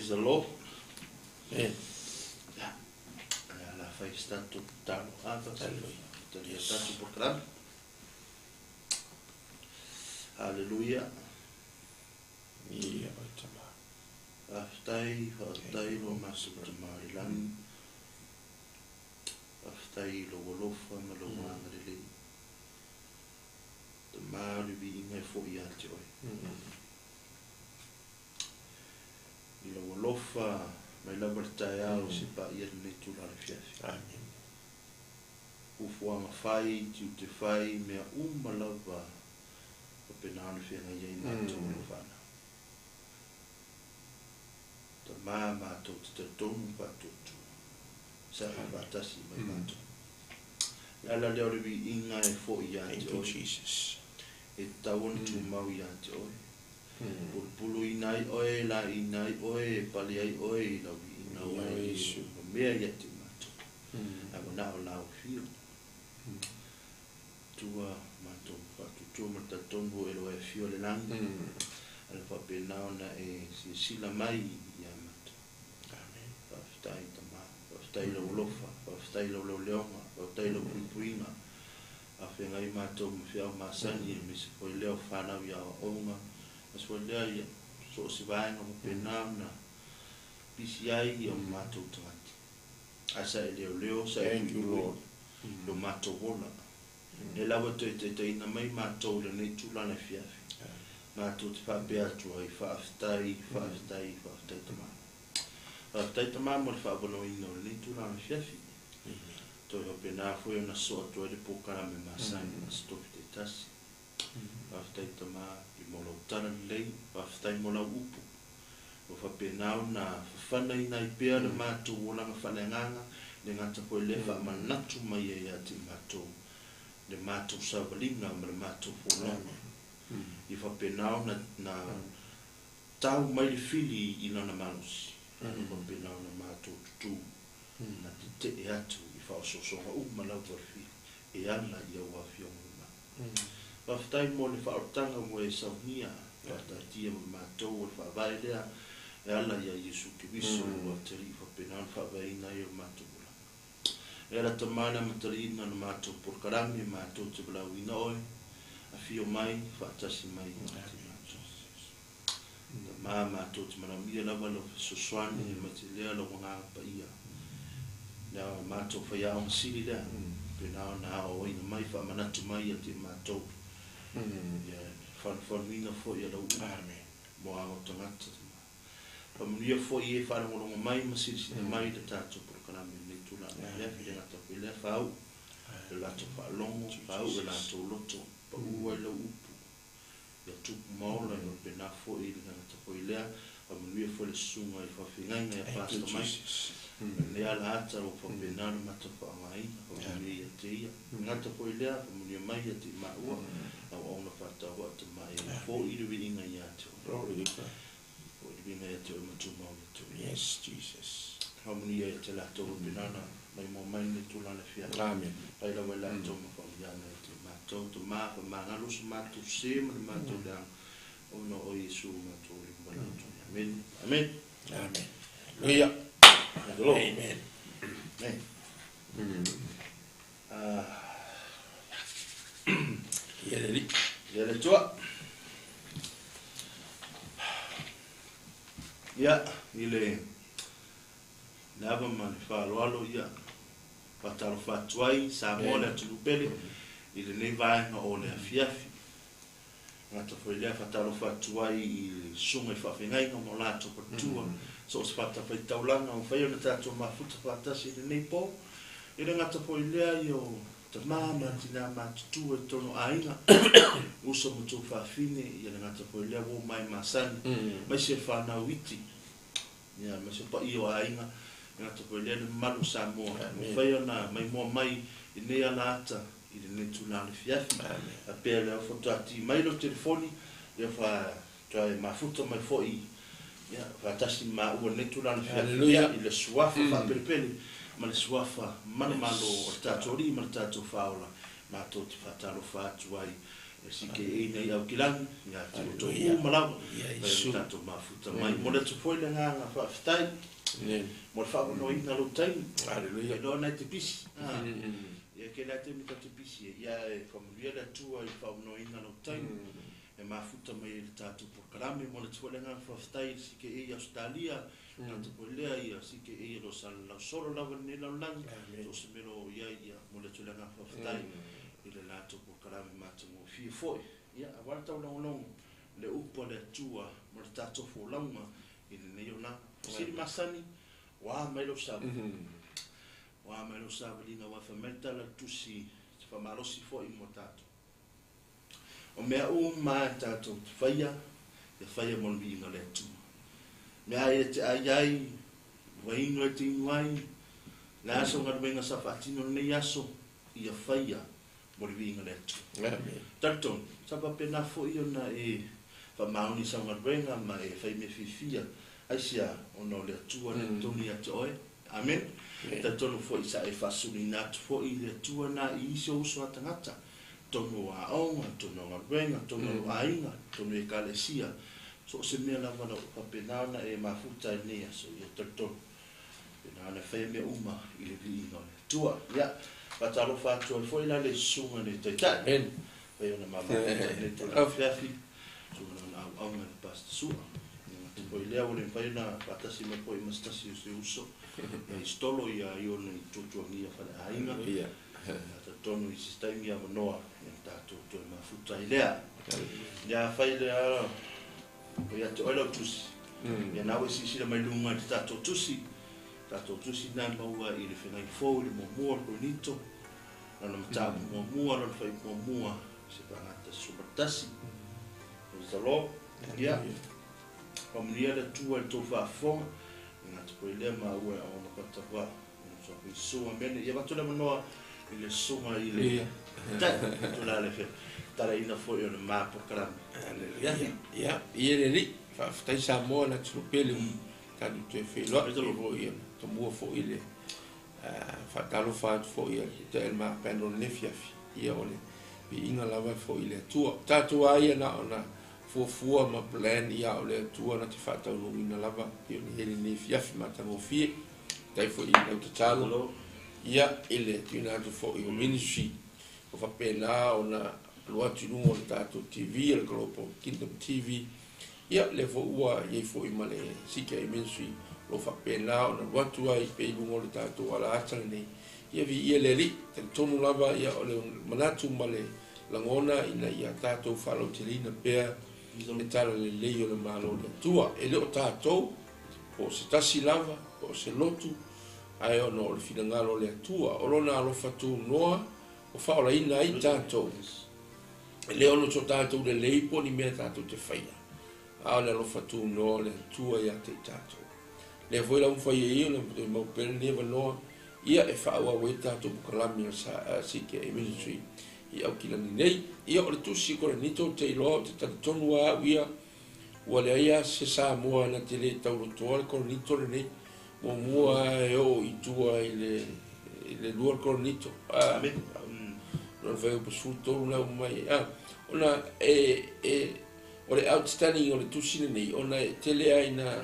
Praise the Lord. Amen. Ia, o le a fai se tatou tatalo amata. Hallelujah. Talia Yes. tatou polokalame. Hallelujah. Ia o tama. Faafetai, faafetai lo matou Tama i le lagi. Faafetai i lou alofa ma lou agalelei. Tama o le viiga e foi ia te oe. I lou alofa mai lava i le taeao seia paia lenei itula o le afiafi. Amen. Fuafuaga fai, tiute fai, mea uma lava faapena ona feagai ai matou ma lau fanau. Tama matou te talitonu ma faatuatua, sae faatasi mai matou. O le ala lea o le viiga e foi ia Thank te you, oe, Jesus. e tatau ona tumau ia te oe. Pulupuluina ai oe, laina ai oe, pale ai oe i lau viiga aua e le mea ia te matou. Ae manao lau afio. Tua matou faatuatua ma le talitonu e loa e afio i le lagi. Ae faapena ona e silasila mai ia matou. Amen. Faafetai Tama, faafetai i lou alofa, faafetai i lau leoleoga, faafetai i lau puipuiga. Afeagai matou ma feau masani, aemaise foi lea o fanau i aoaoga, aemaise foi lea ia so o se vaega faapena ona pisi ai o matou tagata. Ae sa e leoleo, sa e Thank you, puipui Lord. lo matou ola. E lava toe taitaiina mai matou i lenei tulaga afiafi. Matou te faapea atu ai, faafetai, faafetai, faafetai Tama. Faafetai Tama mo le faavanoaina o lenei tulaga afiafi. Toe faapena foi ona sosoo atu ai le polokalame masani ma Aso Tofi taitasi. Faafetai Tama i mo lau tala lelei, faafetai mo lau upu. Ua faapena ona fafanaina ai pea le matou olaga faaleagaga, le gata foi lea faamanatu mai ai ia te matou le matou savaliga ma le matou folauga. I faapena ona na tau mai le fili i lana malosi, ae faapena ona matou tutū na tetee atu i faaosoosoga uma lava o le fili e ala i au afioga mamalu. Faafetai mo le faaolataga ua e saunia, faataatia ma matou o le faavae lea e ala ia Iesu Keriso ua Atalii faapena ona faavaeina ai o le matou olaga. E ala Tama le amatalia o le matou polokalame, matou te valaauina oe, afio mai, faatasi mai ia te matou. Tama matou te manaomia lava lau fesoasoani aemaise lea lau agaga paia. Lea o matou faiaoga sili lea, pena ona aoaoina mai, faamanatu mai ia te matou. Ia fanufanuina foi ia lau upu Amen. mo ao tagata. Faamanuia foi e faalogologo mai ma silasila mai i le tatou polokalame i lenei tulaga. Lea le gata foi lea faauu le latou faalogo, faauu le latou loto, pau ai lau upu. Ia tupu ma ola ia faapena foi le gata foi lea. Faamanuia foi le susuga i faafeagaiga ia Thank you, Pastor Mike. Jesus. Lenei ala ata o faapena ona matou faaaogaina, faamanuia ia te ia. Le gata foi lea, faamanuia mai ia te maua, auauna faatauvaa Tama e foi le viiga ia te oe. Glory to God. Foi le viiga ia te oe ma tumau ia te oe. Yes, Jesus. Faamanuia ia te latou faapena ona maimoa mai lenei tulaga afiafi. Amen. Fai lava i latou ma faamanuiaga ia te matou, Tama, faamagalo so matou se ma le matou leaga, ona o Iesu matou Alii ma latou. Amen. Amen. Amen. Hallelujah. Praise the Lord. Amen. Amen. Ia le Alii. Ia le Atua. Ia, i le ava ma le faaaloalo ia faatalofa atu ai Samoa le atunuu pele i lenei vaega o le afiafi. Gata foi lea faatalofa atu ai i le susuga i faafeagaiga ma o latou faletua, so o se fatafaitaulaga ua mafai ona tatou mafuta faatasi i lenei po. I le gata foi lea i o tama ma tina matutua i totonu o aiga, uso ma tuafafine, ia le gata foi lea ua mai masani, aemaise fanau iti, ia aemaise paia o aiga, le gata foi lea le mamalu o Samoa, ua mafai ona maimoa mai i lenei ala ata i lenei tulaga afiafi. Amen. Faapea lea faatoa ti mai lau telefoni, ia faatoa mafuta mai foi ia faatasi ma maua lenei tulaga afiafi. Hallelujah. I le suafa faapelepele ma le suafa manumalo o le tatou Alii ma le tatou Faaola, matou te faatalofa atu ai Le CKA nei Aukilagi, ia te outou uma lava, pai o tatou mafuta mai. Momoli atu foi le agaga faafetai mo le faaavanoaina o lou taimi. E iloa na e te pisi. Ia e tele lava taimi ta te pisi ai, ia ae faamanuia le Atua i le faaavanoaina o lou taimi e mafuta mai ai i le tatou polokalame. Momoli atu foi le agaga faafetai i le CKA i Ausetalia, tagata foi lea ia CKA o lo o salalau solo lava i lenei lalolagi, so o se mea o lo o i ai, ia momoli atu le agaga faafetai i le latou polokalame matagofie foi. Ia, aua le taulagolago le upu a le Atua mo le tatou folauga i lenei olaga. Fesili masani, Ua a mai lou savali? Ua a mai lou savaliga aua fai mai le tala a le Tusi, se faamalosi foi mo tatou. O mea uma e tatou te faia, ia faia mo le viiga o le Atua. Mea ai e te ai ai, vainu e te inu ai, le a so galuega sa faatino lenei aso, ia faia mo le viiga o le Atua. Amen. Talitonu, sa faapena foi ona e faamaoni i sau galuega ma e fai mea fiafia, aisea, ona o le Atua lea tonu ia te oe. Amen. Talitonu foi sa e faasuluina atu foi i le Atua na i isi ou uso a tagata, totonu o aoga, totonu o galuega, totonu o lou aiga, totonu o Ekalesia, so o se mea lava o lo o faapena ona e mafuta i lenei aso, ia talitonu, faapena ona e faia mea uma i le viiga o le Atua. Ia, faatalofa atu ai foi la le Susuga i le Taitai, Amen. fai ona ma mafuta i lenei itula afiafi, susuga lona auauna i le Pastor Sua. Ia gata foi lea ua le mafai ona faatasi mai foi ma se tasi o si uso, ia Isitolo ia i ona i tuatuagia faleaiga. Haleluia. Ia talitonu i se taimi avanoa, ia na tatou toe mafuta ai lea. Ia afai lea o ia te oe lau tusi, ia na ua e silasila mai luga i le tatou tusi, tatou tusi na e maua i le Fegai Fou i le muamua o le Korinito, lona mataupu muamua, lona fuaiupu muamua, se vagata 11. Praise the Lord. Ia, faamanuia le Atua i le tou faafofoga, e gata foi lea ma ua e aoga patava. Susuga Mene, ia avatu le avanoa i le susuga i le Tai, tulaga le talaina foi o le ma polokalame. Haleluia. Ia, ia le Alii, faafetai Samoa le atunuu pele ua tatou toe feiloai e foi ia tomua foi le faatalofa atu foi a le Taitai o le ma panel i lenei afiafi. Ia o le viiga lava e foi i le Atua. O tatou lava ia na ona fuafua ma plan ia o le Atua na te faataunuuina lava pei ona i ai lenei afiafi matagofie. Faafetai foi i lau tatalo ia i le tuuina atu foi o ministry ua faapena ona alu atu i luga o le tatou TV o le Global Kingdom TV. Ia lea foi ua i ai foi ma le CKA Ministry o lo o faapena ona alu atu ai pea i luga o le tatou alaata lenei. Ia viia le Alii, talitonu lava ia o le manatu ma le lagona ina ia tatou faalauteleina pea le talalelei o le Malo o le Atua. E le o tatou po o se tasi lava, po o se lotu, ae ona o le finagalo o le Atua, o Lona alofa tunoa ua faaolaina ai tatou. E le ono so tatou lelei po o ni mea tatou te faia, a o le alofa tunoa o le Atua ia te i tatou. Lea foi la ua mafai ai ona toe mau pea lenei avanoa, ia e faaauau ai le tatou polokalame o le CKA Ministry i Aukilani nei. Ia o le tusi Korinito ou te iloa ou te talitonu lava au ia, Ua leai lava se Samoa na te le taulotoa le Korinito lenei. Muamua e oo i tua i le i le lua Korinito. Amen. Lona fuaiupu 13 na uma mai ai. Ona e e o le outstanding o le tusi lenei ona e tele lava ina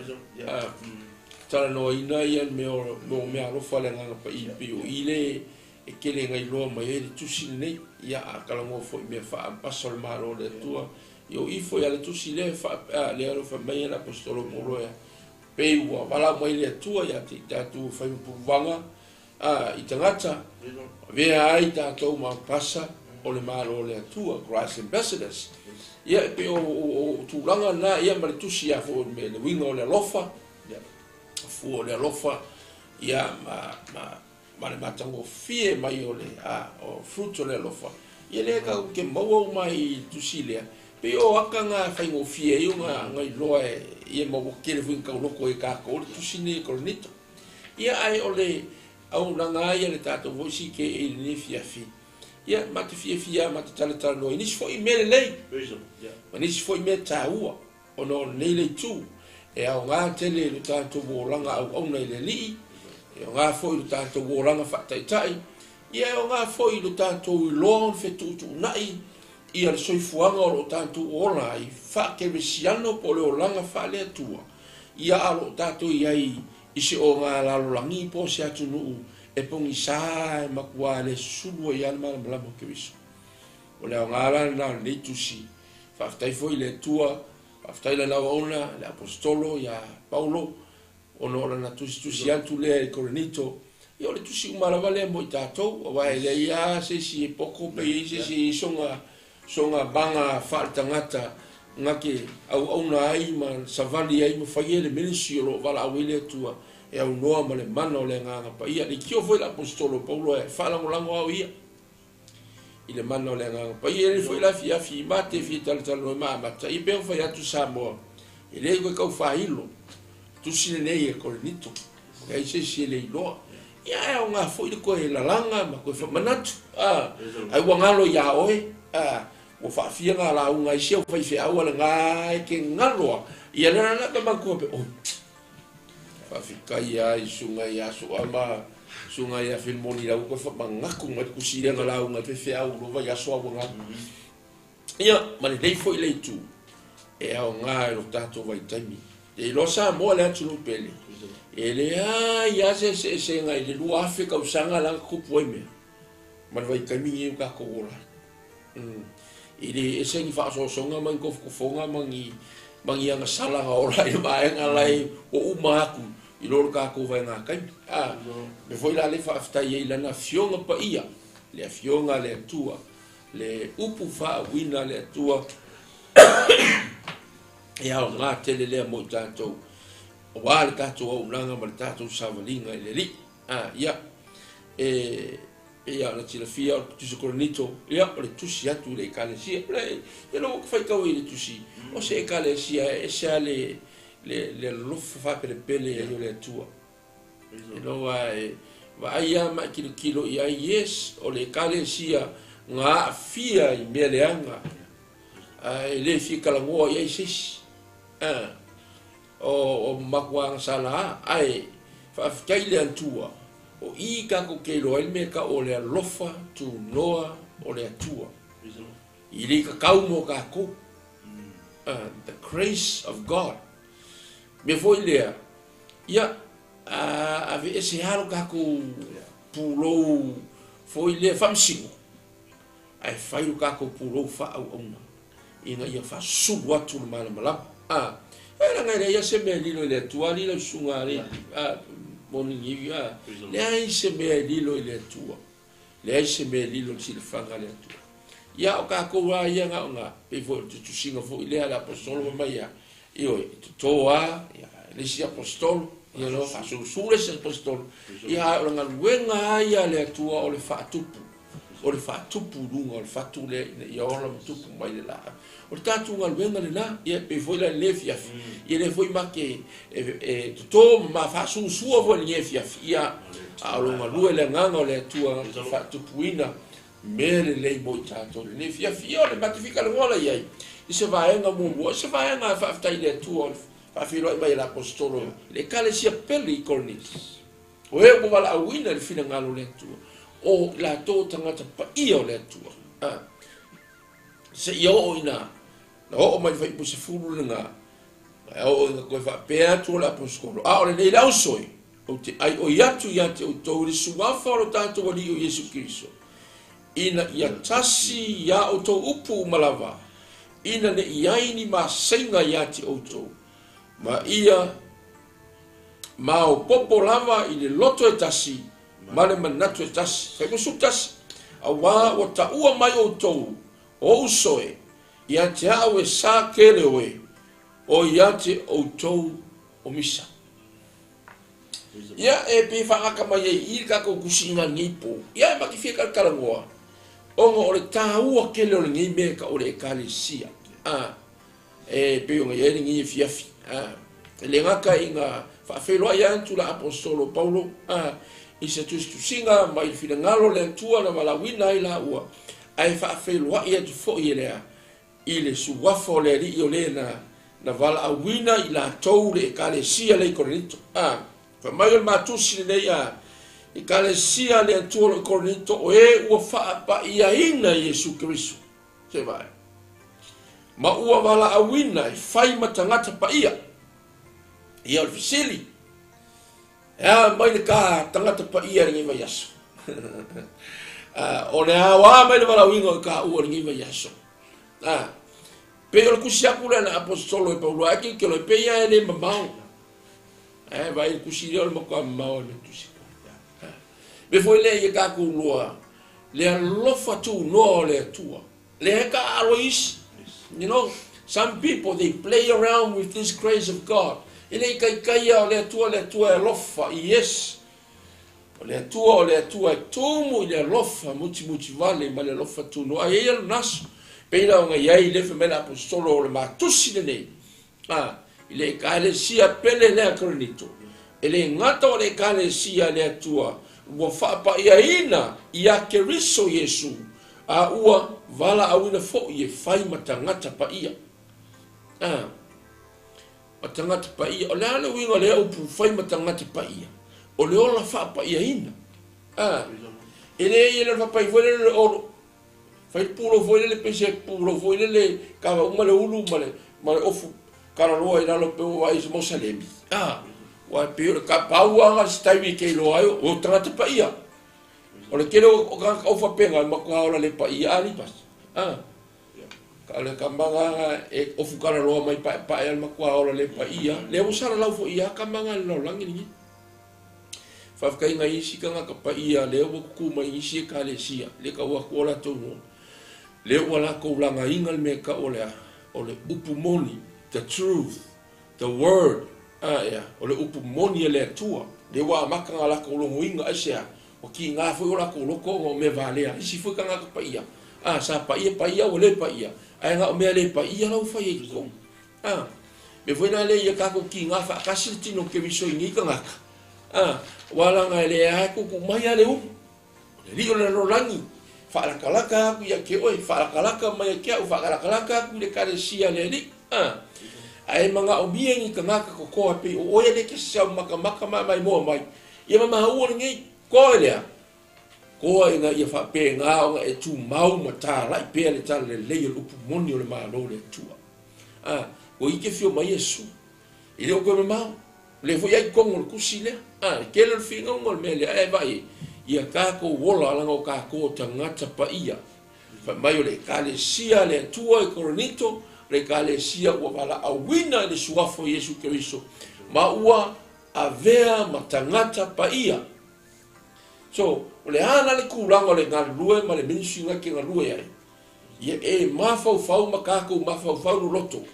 talanoaina ia mea o mea alofa a le Agaga Paia pei o i le e tele ina iloa mai ai le tusi lenei. Ia a talanoa foi i mea faa-ampasa o le Malo o le Atua, Ia o ifo ia le tusi lea e faapea, lea o lo o fai mai ai le Aposetolo Paulo ea, pei ua valaau mai le Atua ia te i tatou e fai ma puluvaga a, i tagata, avea ai tatou ma pasa o le Malo o le Atua, Christ Ambassadors. Ia, e pei o, o, o tulaga na, ia ma le tusi ia foi me le uiga o le alofa, fua o le alofa, ia ma, ma, ma le matagofie mai o le a o fruit o le alofa ia lea tatou te maua uma ai i le tusi lea pei o aka na e faigofie ai ona ona iloa e ia ma ua tele foi ina tauloko ai e tatou le tusi nei e Korinito. Ia ae o le auaunaga lava ia le tatou foi CKA i lenei afiafi ia ma te fiafia lava ma te talatalanoa i nisi foi mea lelei ma nisi foi mea taua ona o lenei le itu e aoga tele i lo tatou olaga auauna i le Alii, e aoga foi i lo tatou olaga faataitai, ia e aoga foi i lo tatou iloa ona fetuutuunai Ia le soifuaga o lo o tatou ola ai faakeresiano po o le olaga faale-Atua, ia a o lo o tatou i ai i se ogalalolagi po o se atunuu e pogisa e matua le sulu ai lava le malamalama o Keriso. O le aoga la lena o lenei tusi. Faafetai foi i le Atua, faafetai i Lana auauna, le Aposetolo ia Paulo, ona o lana tusitusi atu lea i Korinito, ia o le tusi uma lava lea mo i tatou, aua e leai lava se isi e poto pe i ai se isi e i ai sona, sona maga faaletagata na te auauna ai ma savali ai ma fai ai le ministry o lo o valaau ai le Atua e aunoa ma le mana o le Agaga Paia. Leitio foi le Aposetolo Paulo e faalagolago lava o ia i le mana o le Agaga Paia. E le foi la afiafi ma te fia talatalanoa ma amata, ia pei ona fai atu Samoa, e le toe tau faailo tusi lenei e Korinito, leai se isi e le iloa. Ia ae aoga foi le toe lalaga ma toe faamanatu, ai ua galo iā oe, ua faafia ngā lauga ai si au faifeau a lena e ke galo a, ia lena la ka manatua pe, oi, faafetai a i susuga ia Soa ma susuga ia Filimoni la ua toe faamanatu mai le tusi lea na lauga ai faifeau i lua vaiaso a ua galo. Ia, ma lenei foi le itu e aoga i lo tatou vaitaimi. E iloa Samoa le atunuu pele, e leai lava se eseesega i le 2000 tausaga la na tutupu ai mea ma le vaitaimi lenei o tatou ola ai. E le ese ni faaosoosoga ma ni tofotofoga ma ni ma ni agasala na ola i le vaega la e ua uma atu i lo le tatou vaega taimi. A mea foi la lea e faafetai ai i Lana Afioga Paia, le Afioga a le Atua, le upu faauuina a le Atua e aoga tele lea mo i tatou aua le tatou auaunaga ma le tatou savaliga i le Alii. A, ia, e pei lava ona silafia o le tusi Korinito, ia, o le tusi atu i le Ekalesia. O le, ia lou faitau ai i le tusi, o se Ekalesia e ese lava le, le, le alofa faapelepele ai o le Atua. E loa e vaai lava ma e tilotilo i ai, yes, o le Ekalesia na aafia i mea leaga, ae le fia talanoa i ai se isi. O matua agasala lava, ae faafetai i le Atua, o i tatou te iloa ai le mea e tau o le alofa tunoa o le Atua. I le tatau mo tatou. The grace of God. Mea foi lea, ia, aveese lava lo tatou pulou foi lea faamasino, ae fai lo tatou pulou faaauauna ina ia faasulu atu le malamalama. A, e leaga e leai lava se mea e lilo i le Atua, alii lau susuga alii, a, Morning, a, leai se mea e lilo i le Atua. Leai se mea e lilo i le silafaga a le Atua. Ia, o tatou lava ia na ona, pei foi o le tusitusiga foi lea a le Aposetolo fai mai ia, ioe, e toto lava, ia, le isi Aposetolo, ia loa faasusu le isi Aposetolo, ia, ae o le galuega lava ia a le Atua o le faatupu, o le faatupu i luga o le fatu lea ina ia ola ma tupu mai le laau. O le tatou galuega lena, ia, e pei foi la i lenei afiafi, ia lea foi ma te e toto ma faasusua foi i lenei afiafi, ia, a o lo galue le agaga o le Atua e faatupuina mea lelei mo i tatou i lenei afiafi. Ia, o le matifika loa la i ai i se vaega muamua, se vaega e faafetai i le Atua o le faafeiloai mai e le Aposetolo i le Ekalesia pele i Korinito. O e ua valaauina i le finagalo o le Atua, o i latou o tagata paia o le Atua. Seia oo ina na oo mai le fuaiupu 10 lena, e oo ina toe faapea atu o le Aposetolo, a o lenei le auso e, ou te aioi atu ia te outou i le suafa o lo tatou Alii o Iesu Keriso, ina ia tasi ia outou upu uma lava, ina ne i ai ni maseiga ia te outou, ma ia maopoopo lava i le loto e tasi ma le manatu e tasi. Fai 11, auā ua taua mai outou o uso e, ia te au e sa kele oe, o ia te outou o misa. Ia, e pei e faagata mai ai i i le tatou tusiga i lenei po. Ia, e matifia talatalanoa, ona o le taua tele o lenei mea e tau o le Ekalesia. A, e pei ona i ai lenei afiafi. A, e le gata ina faafeiloai atu le Aposetolo Paulo, a, i se tusitusiga mai le finagalo o le Atua na valaauina ai laua, ae faafeiloai atu foi e le i le suafa o le Alii o le na na valaauina i latou le Ekalesia lea i Korinito. A, fai mai o le matusi lenei a Ekalesia a le Atua o lo i Korinito, o e ua faapaiaina i Iesu Keriso. Se vaai. Ma ua valaauina e fai ma tagata paia. Ia o le fesili, e a mai le ka tagata paia i lenei vaiaso? O le aoa mai le valaauina o i ka ua i lenei vaiaso. Pei o le tusi atu lea na aposetolo e Paulo ae tilotilo e pei lava e le mamao. Ae vaai le tusi lea o le matua mamao e le tusi. Mea foi lea ia tatou iloa le alofa tunoa o le Atua. Lea e taaalo ai isi. You know, some people they play around with this grace of God. E le i taitaia o le Atua, le Atua e alofa. Yes. O le Atua, o le Atua e tumu i le alofa mutimuti vale ma le alofa tunoa. Ai ai lona aso. Pei la ona i ai le fai mai le aposetolo o le matusi lenei. A, i le Ekalesia pele lea Korinito, e le gata o le Ekalesia a le Atua ua faapaiaina ia Keriso Iesu, a ua valaauina foi e fai ma tagata paia. A, ma tagata paia. O le a le uiga o lea upu fai ma tagata paia? O le ola faapaiaina. A, e le ia le faapai foi lele o le olo. Fai le pulou foi lele pei se pulou foi lele kava uma le ulu ma le ma le ofu kalaloa i lalo pe ua vaai se mau salemi. Ah, ua pei o le ka pau anga se taimi ke iloa ai o tagata paia. O le tele o tagata o faapena e matua ola le paia a lipas. Ah, ka le kamaga e ofu kalaloa mai paepae a le matua ola le paia. Lea ua salalau foi ia kamaga i le lalolagi lenei. Faafetai nai isi tagata paia lea ua tutu mai isi ekalesia, le tau atu o latou igoa. Lea ua latou lagaina le mea e tau o le a? O le upu moni, the truth, the word, a ea, o le upu moni a le Atua. Lea ua amata ona latou logoina, aisea? Ua kiga foi o latou loto ona o mea valea. Isi foi tagata paia, a, sa paia, paia ua le paia, ae na o mea le paia la ua fai ai i totonu. A, mea foi la lea ia tatou kiga faatasi le tino o Keriso i nei tagata. A, aua leaga e leai lava e tuutuu mai lava le ulu. O le alii o le lalolagi, faalatalata atu ia te oe, faalatalata mai ia te au, faalatalata atu i le ekalesia a le Alii. A, ae manaomia ni tagata totoa e pei o oe lea e te saumakamaka ma maimoa mai, ia ma maua lenei. Koe lea, koa ina ia faapena ona e tumau ma talai pea le talalelei o le upu moni o le Malo o le Atua. A, ua ike fio mai Iesu. E le o toe mamao. O lea foi ai totonu o le tusi lea. A, e tele o le finauga o le mea lea, ae vaai, ia tatou ola leaga o tatou o tagata paia. Fai mai o le Ekalesia a le Atua i Korinito, o le Ekalesia ua valaauina i le Suafa o Iesu Keriso, ma ua avea ma tagata paia. So, o le a la le tulaga o le galulue ma le ministry na e te galue ai? Ia e mafaufau ma tatou mafaufau loloto.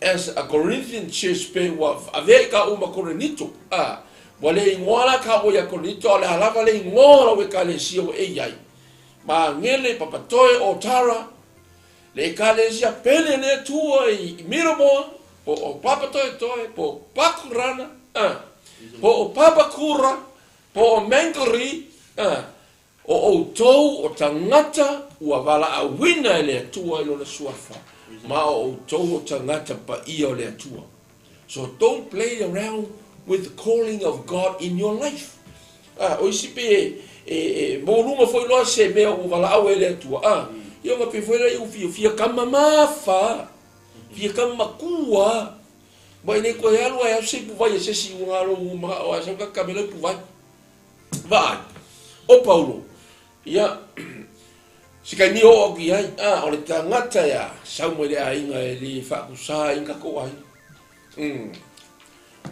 As a Corinthian church pe ua avea i ka uma Korinito, a, ua le igoa la ka ia Korinito, a o le a lava le igoa o lau ekalesia ua e i ai. Magele, Papatoe, Otara, le ekalesia pele le Atua i Miromoa, po o Papatoetoe, po o Pakurana, a, po o Papakura, po o Mangere, a, O outou o tagata ua valaauina e le Atua i Lona Suafa, ma o outou o tagata paia o le Atua. So don't play around with the calling of God in your life. Ah, o isi pei e, e, e maualuga foi loa se mea ua valaau ai le Atua. Ah, ia ona pei foi lea ua fia, fia kama mafa, fia kama makua. Ma e le toe alu ai au se ipu vai e se isi ua galo ua manao ai sau ka kamela ipu vai. Vaai, o Paulo, ia, si kaimi oo atu i ai, a, o le tagata ia, sau mai le aiga e le faakusā i tatou aiga.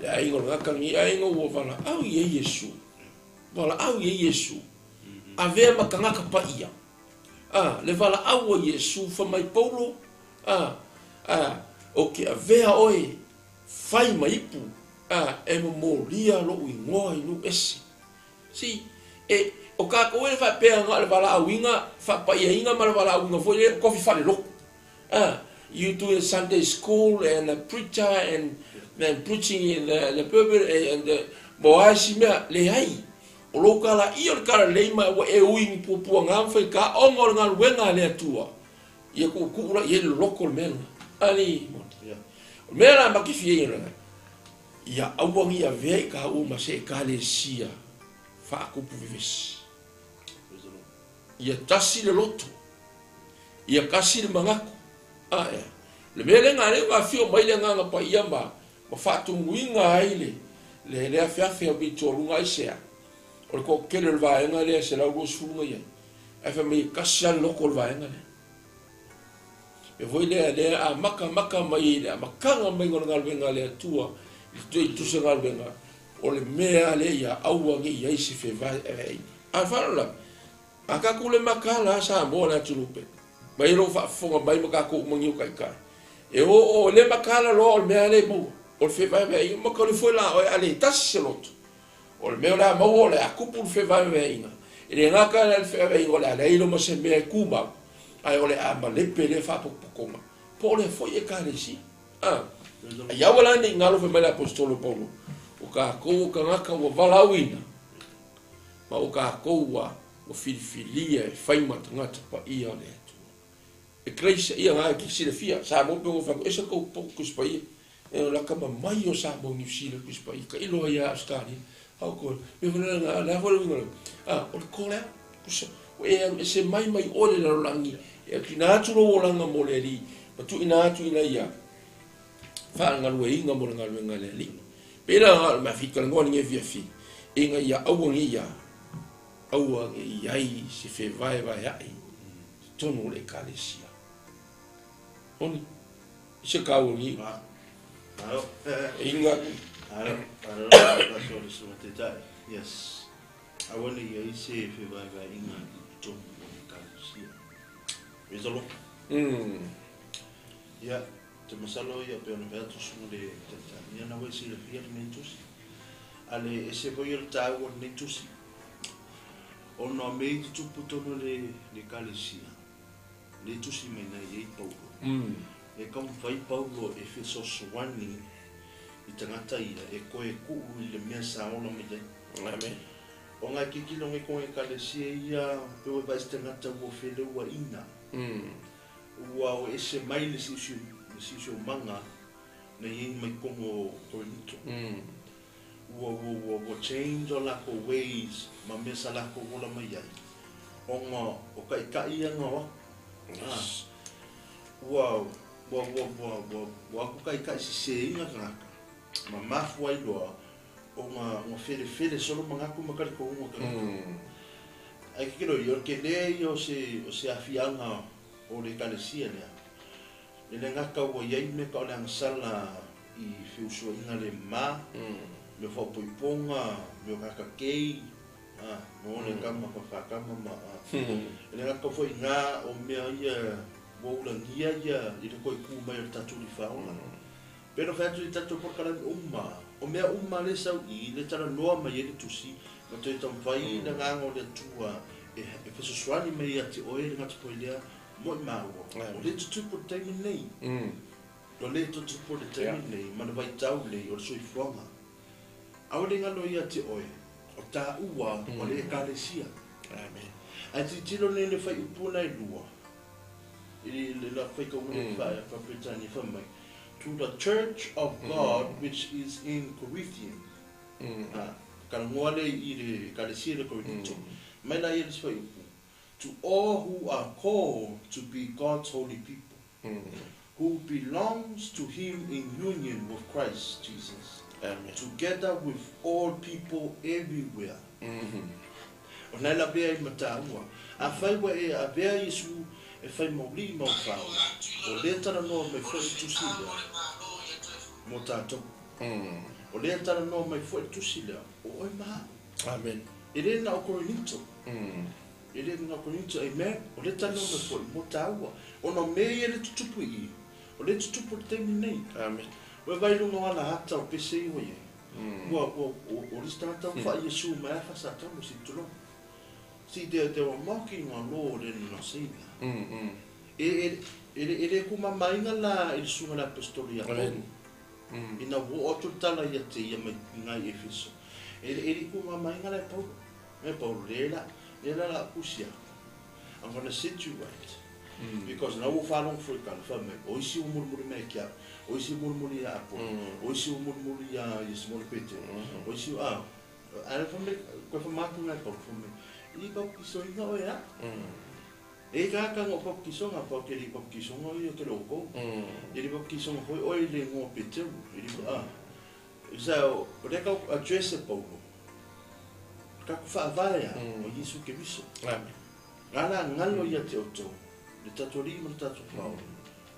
Le aiga o le tagata lenei aiga ua valaau i ai Iesu. Valaau i ai Iesu. Avea ma tagata paia. A, le valaau a Iesu, fai mai Paulo, a, a, ou te avea oe, fai ma ipu, A e momolia lou igoa i nuu ese. See, e, o tatou e faapea na o le valaauina, faapaiaina ma le valaauina foi lea, kofi falelotu. A, you do the Sunday school and a preacher and and preaching in the pulpit and the, mo a isi mea, leai. O lou tala ia o le tala lelei ma ua e ui ni puapuaga ma faigā ona o le galuega a le Atua. Ia tuutuu la i ai le loloto o le mea lena. Alii moni. O le mea la ma te fia ia lena, ia aua ne i avea i taua ma se ekalesia faatupu vevesi. Ia tasi le loto. Ia kasi le manatu. Ae. Le mea lea lea ua afio mai le Agaga Paia ma faatumuina ai le afeafe o mitualuga aisea. O le toatele o le vaega lea 120 na iai. Ae fai mai e kasi lava le loto o le vaega lea. E foi lea lea amata maka mai le amataga mai o le galuega a le Atua i le tusa galuega o le mea lea ia aua nei i ai se fevaevaeaiga. A falo la, a tatou le makala Samoa le atunuu pe. Mai lo faafofoga mai ma tatou uma ni o taitai. E o le makala loa o le mea lea maua. O le fevaevaeaiga ma ka le foi la oe a le tasi se loto. O le mea o le a maua o le a kupu le fevaevaeaiga. E le gata le fevaevaeaiga o le a leai lo ma se mea e tumau. Ae o le a malepe le faapotopotoga. Po o le foi Ekalesia. Ai aua la nei ngalo fai mai le apostolo Paulo. O tatou o tagata ua valaauina. Ma o tatou ua filifilia e fai ma tagata paia o le Atua. Eklesia ia ngai ki silafia. Samoa pe o fai ese kou po Tusi Paia. E o la kama mai o Samoa New Zealand Tusi Paia. Ka iloa ia Australia. Au ko me fana nga la fo le o le kolea. Kusa o e alu ese mai mai ole la lalolagi. E tuuina atu lou olaga mo le Alii. Ma tuuina atu ina ia faagalueina mo le galuega a le Alii. Pe la ma fikalanoa ni fiafi. Ina ia aua nei ia aua nei ai se fevaevaea'i totonu o le Ekalesia. Oni, se kau ni. Alo. Inga. Alo, alo, alo, so te tai. Yes. Aua nei ai se fevaevaeaiga i totonu o le Ekalesia. Praise the Lord. Ia, te masalo ia pe ona fai atu susuga le taitai. Ia na ua e silafia lenei tusi. Ale ese foi o le tāua o lenei tusi. Ona me i tutupu tonu le Ekalesia. Le tusi mai nei ei Paulo. E taumafai Paulo e fesoasoani i tagata ia e koe kuu i le mea sa ola mai ai. Amen. O ngai kikilo ngai konga Ekalesia ia pe ua vaai se tagata ua feleuaina. Ua o ese mai le siosiomaga na iai mai totonu o Korinito. Ua ua ua ua change o lakou ways ma mea sa lakou ola mai ai. Ona o taitai ia na o atu. Yes. Ua ua ua ua ua ua atu taitai seseina tagata. Ma mafua ai loa ona ona felefele solo manatu ma talitonuga o tagata. Ae kikilo ia, o le tele ia o se o se aafiaga o le Ekalesia lea. E le gata ua i ai mea ka o le agasala i feusuaiga le ma, mea o faapoipoga, mea o kakakei, no le kama whakakama ma e le gata foi ngā o mea ia ua ulagia ia i le koe kū mai o le tatou liwhaola. Pena whai atu i tatou polokalame uma, o mea uma le sau i le talanoa mai e le tusi, ma toe taumafai le agaga o le Atua e fesoasoani mai ia te oe le gata foi lea mo i maua. O le tutupu le taimi nei. O le tutupu le taimi nei, ma le vaitau lei o le soifuaga. Aua le galo ia te oe, o tāua o le Ekalesia. Amen. Ae tilotilo nei le faaiupu na e lua, i le la faitauga le faa-Peretania fai mai, to the church of God which is in Corinthian. Talanoa lea i le Ekalesia i le Korinito. Mai la ia le isi faaiupu, to all who are called to be God's holy people, who belongs to him in union with Christ Jesus, Amen. together with all people everywhere. O nai lavea i mataua. Afai ua e avea Iesu e fai mauli ma fao. O lea talanoa mai foi le tusi lea mo tatou. O lea talanoa mai foi le tusi lea o oe ma au. Amen. E le na o Korinito. E le na o Korinito, amen. O lea talanoa mai foi mo tāua. Ona mea ia le tutupu i. O le tutupu le taimi nei. Amen. Ua vai lunga o ala ata o pese i ua iai. Ua ua o le tagata ua faa Iesu mai afa sa tamo si tulou. See, they were mocking our Lord and our Savior. E e e le kumamainga la i le susuga le apostolo ia Paulo. Ina ua oo atu le tala ia te ia mai ngai Efeso. E le kumamainga la e Paulo. E Paulo, le la, le la la kusia. I'm gonna set you right. Because na ua faalogo foi tala, fai mai, o isi ua mulimuli mai kia, o isi mulimuli ia Apolo, o isi ua mulimuli ia Simone Petero, o isi a ale fai mai, koe whamātu ngai Paulo, fai mai, i baptisoina oe a. E ka ngo papikisoga pa ke li papikisoga ia ke loko. E li papikisoga foi oi le ngo Peteu. E li a. Sa o le ka address e Paulo. Ka ku faavae o Iesu Keriso. Amen. Ngala ngalo ia te oto. Le tatou alii ma le tatou Faaola.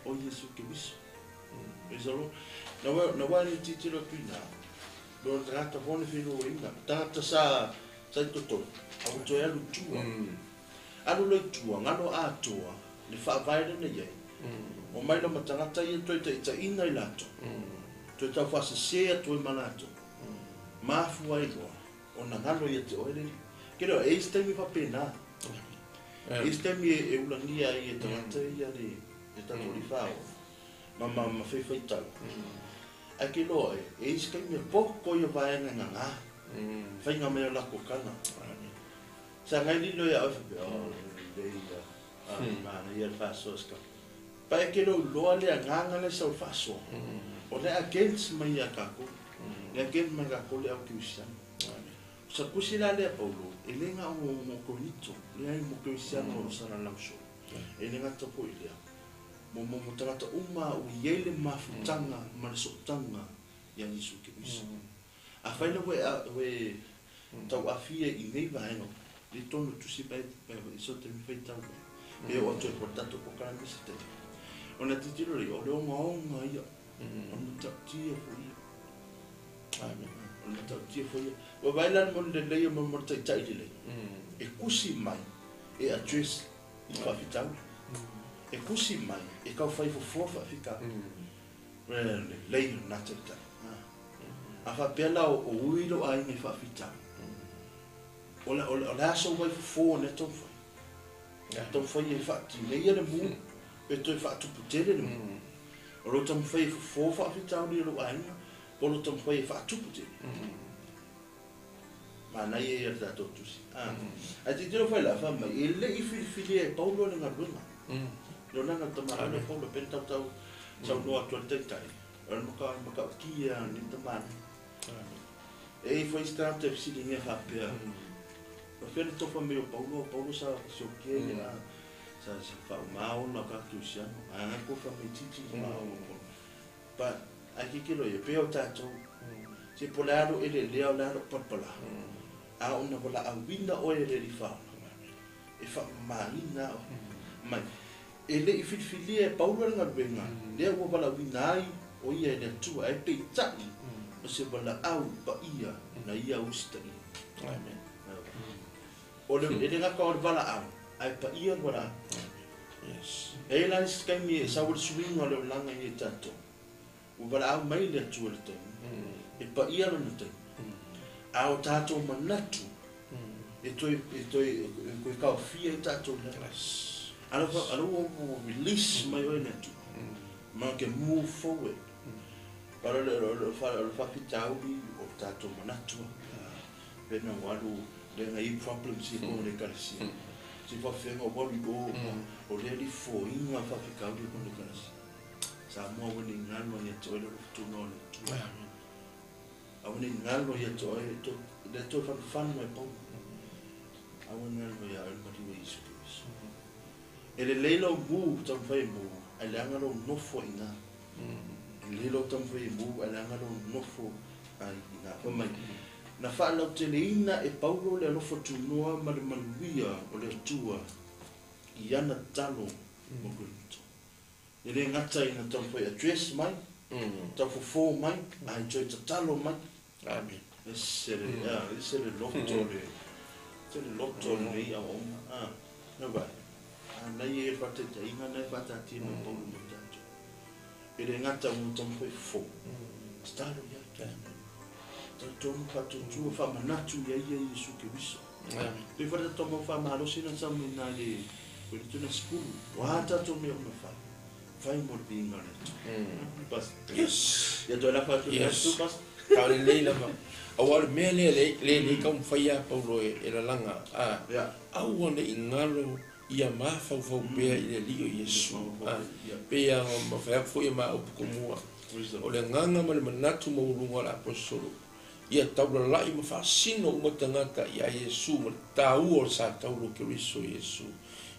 O Iesu Keriso. Praise the Lord. Na wa ni titilo tuina. Lo tagata fone filu ina. Tagata sa i totonu. A ua toe alu tua. Alu loa i tua, galo atoa, le faavae lena i ai. O mai la ma tagata ia toe taitaina i latou. Toe tau faasesē atu ai ma latou. Mafua ai loa, ona galo ia te oe le Alii. Ke leo, e i se taimi faapena. E i se taimi e ulagia ai e tagata ia le tatou Alii Faaola. Ma faifaitau. Ae ke loa e i se taimi e poko ia vaega e gagā. Faiga mai o lako kana. Sa ngai lilo ia oe faapea, oh, lelei ia, mana ia le faasoa se kapa. Pa e ke lou loa le agaga le sau faasoa. O le against mai ia kākou. Le against mai kākou le au kerisiano. Sa kusi la lea Paulo, e le ngā o mo Korinito, le ai mo kerisiano o sana lauso. E le ngata po i lea. Mo tagata uma o i ei le mafutanga ma le sootanga ia Iesu Keriso. A whaila we tau afia i nei vaega, le tonu tusi pai pai so te mi whai tau pai. E o atu e po tato po karamisi te. O na titiro le, o le onga onga ia, o na tautia fo ia. Amen. O na tautia fo ia. Wa vaila mo le leia mo mo taitai le lei. E kusi mai, e address i whawhitauri. E kusi mai, e kau whai fofoa whawhika. Le lei na taitai. A whapea la o ui lo ai ngai whawhitauri. O le aso wai fofoa ne tau whai. Tau whai e whaati nei le mu, pe toi whaatupu tere le mu. O lo tau whai e fofoa whawhitauri lo ainga, o lo tau whai e whaatupu tere. Ma nai e ia tātou tusi. Ai te tiro whai la wha mai, e le i whiriwhiri e Paulo le ngaluenga. Lo nanga tamara le Paulo pen tau tau sau noa atu le taitai. O le maka o kia ni tamana. E i whai starte fisili nge whapea. O whia le tofa me o Paulo, Paulo sa siokia ia sa whaumāona ka kiusiano. A nga ko wha me titi maono. Pa, ai kikilo ia, pea o tātou. Se po le alo ele lea o le alo palpala. A ona wala awina oe le riwhaona. E wha maina o. Mai, e le i whiriwhiria e Paulo le ngaluenga. Lea ua wala awina ai o ia e le atua. E peitai o se wala au pa ia na ia usita ia. Amen. O le ele ngaka o le wala au. Ai pa ia le wala au. Yes. E la isi kaimi e sawa le suinga le olanga i e tātou. Ua wala au mai le atua le taimi. E pa ia lona taimi. A o tātou manatu e toi koe kaofia i tātou lea. Yes. Alo ua release mai oe le atua. Ma ke move forward. Para le whawhitauri o tātou manatua. Pena walu le ngai problems i kona le kalasia. Si whawhenga walu o o le li foinga whawhikauri o kona le kalasia. Sa mua wani ngalo ia te oe le rofutunga o le atua. A wani ngalo ia te oe le toe whanwhanu mai pau. A wani ngalo ia oe mariwa Isu Keriso. E le leila o mū tau whai mū, a le anga lo nofo i ngā. E le leila o tau whai mū, a le anga lo nofo i ngā. Whamai, na whaalau te leina e Paulo le alofa tunoa ma le manuia o le atua i ana talo mo Korinito. E le ngata i na tau whai address mai, tau fofo mai, ai toi tatalo mai. Amen. Ese le loto le, se le loto le nei au onga. No vai. Nai e whateta inga nei whatati no Paulo mo tātou. E le ngata mo tau whai fofo. Tatalo ia. Tau whatutua whamanatu ia ia Iesu Keriso. Toi whatata mo whamalosi na sau me nā le koe tuna skulu. Wā tātou mea ona whai. Whai mo le pinga le atu. Pas. Yes. Ia toi la whatu Yes. atu pas. Ka le leila ma. Awa le mea lea le kau mwhai a Paulo e lalanga. Aua ne i ngalo ia mawhauwhau pea i le lio Iesu. Pea ma whai fo ia ma upuko mua. O le nganga ma le manatu maulunga la apostolo. Ia taulalai ma whaasino uma tangata ia Iesu ma le tāua o sa taulo Keriso Iesu.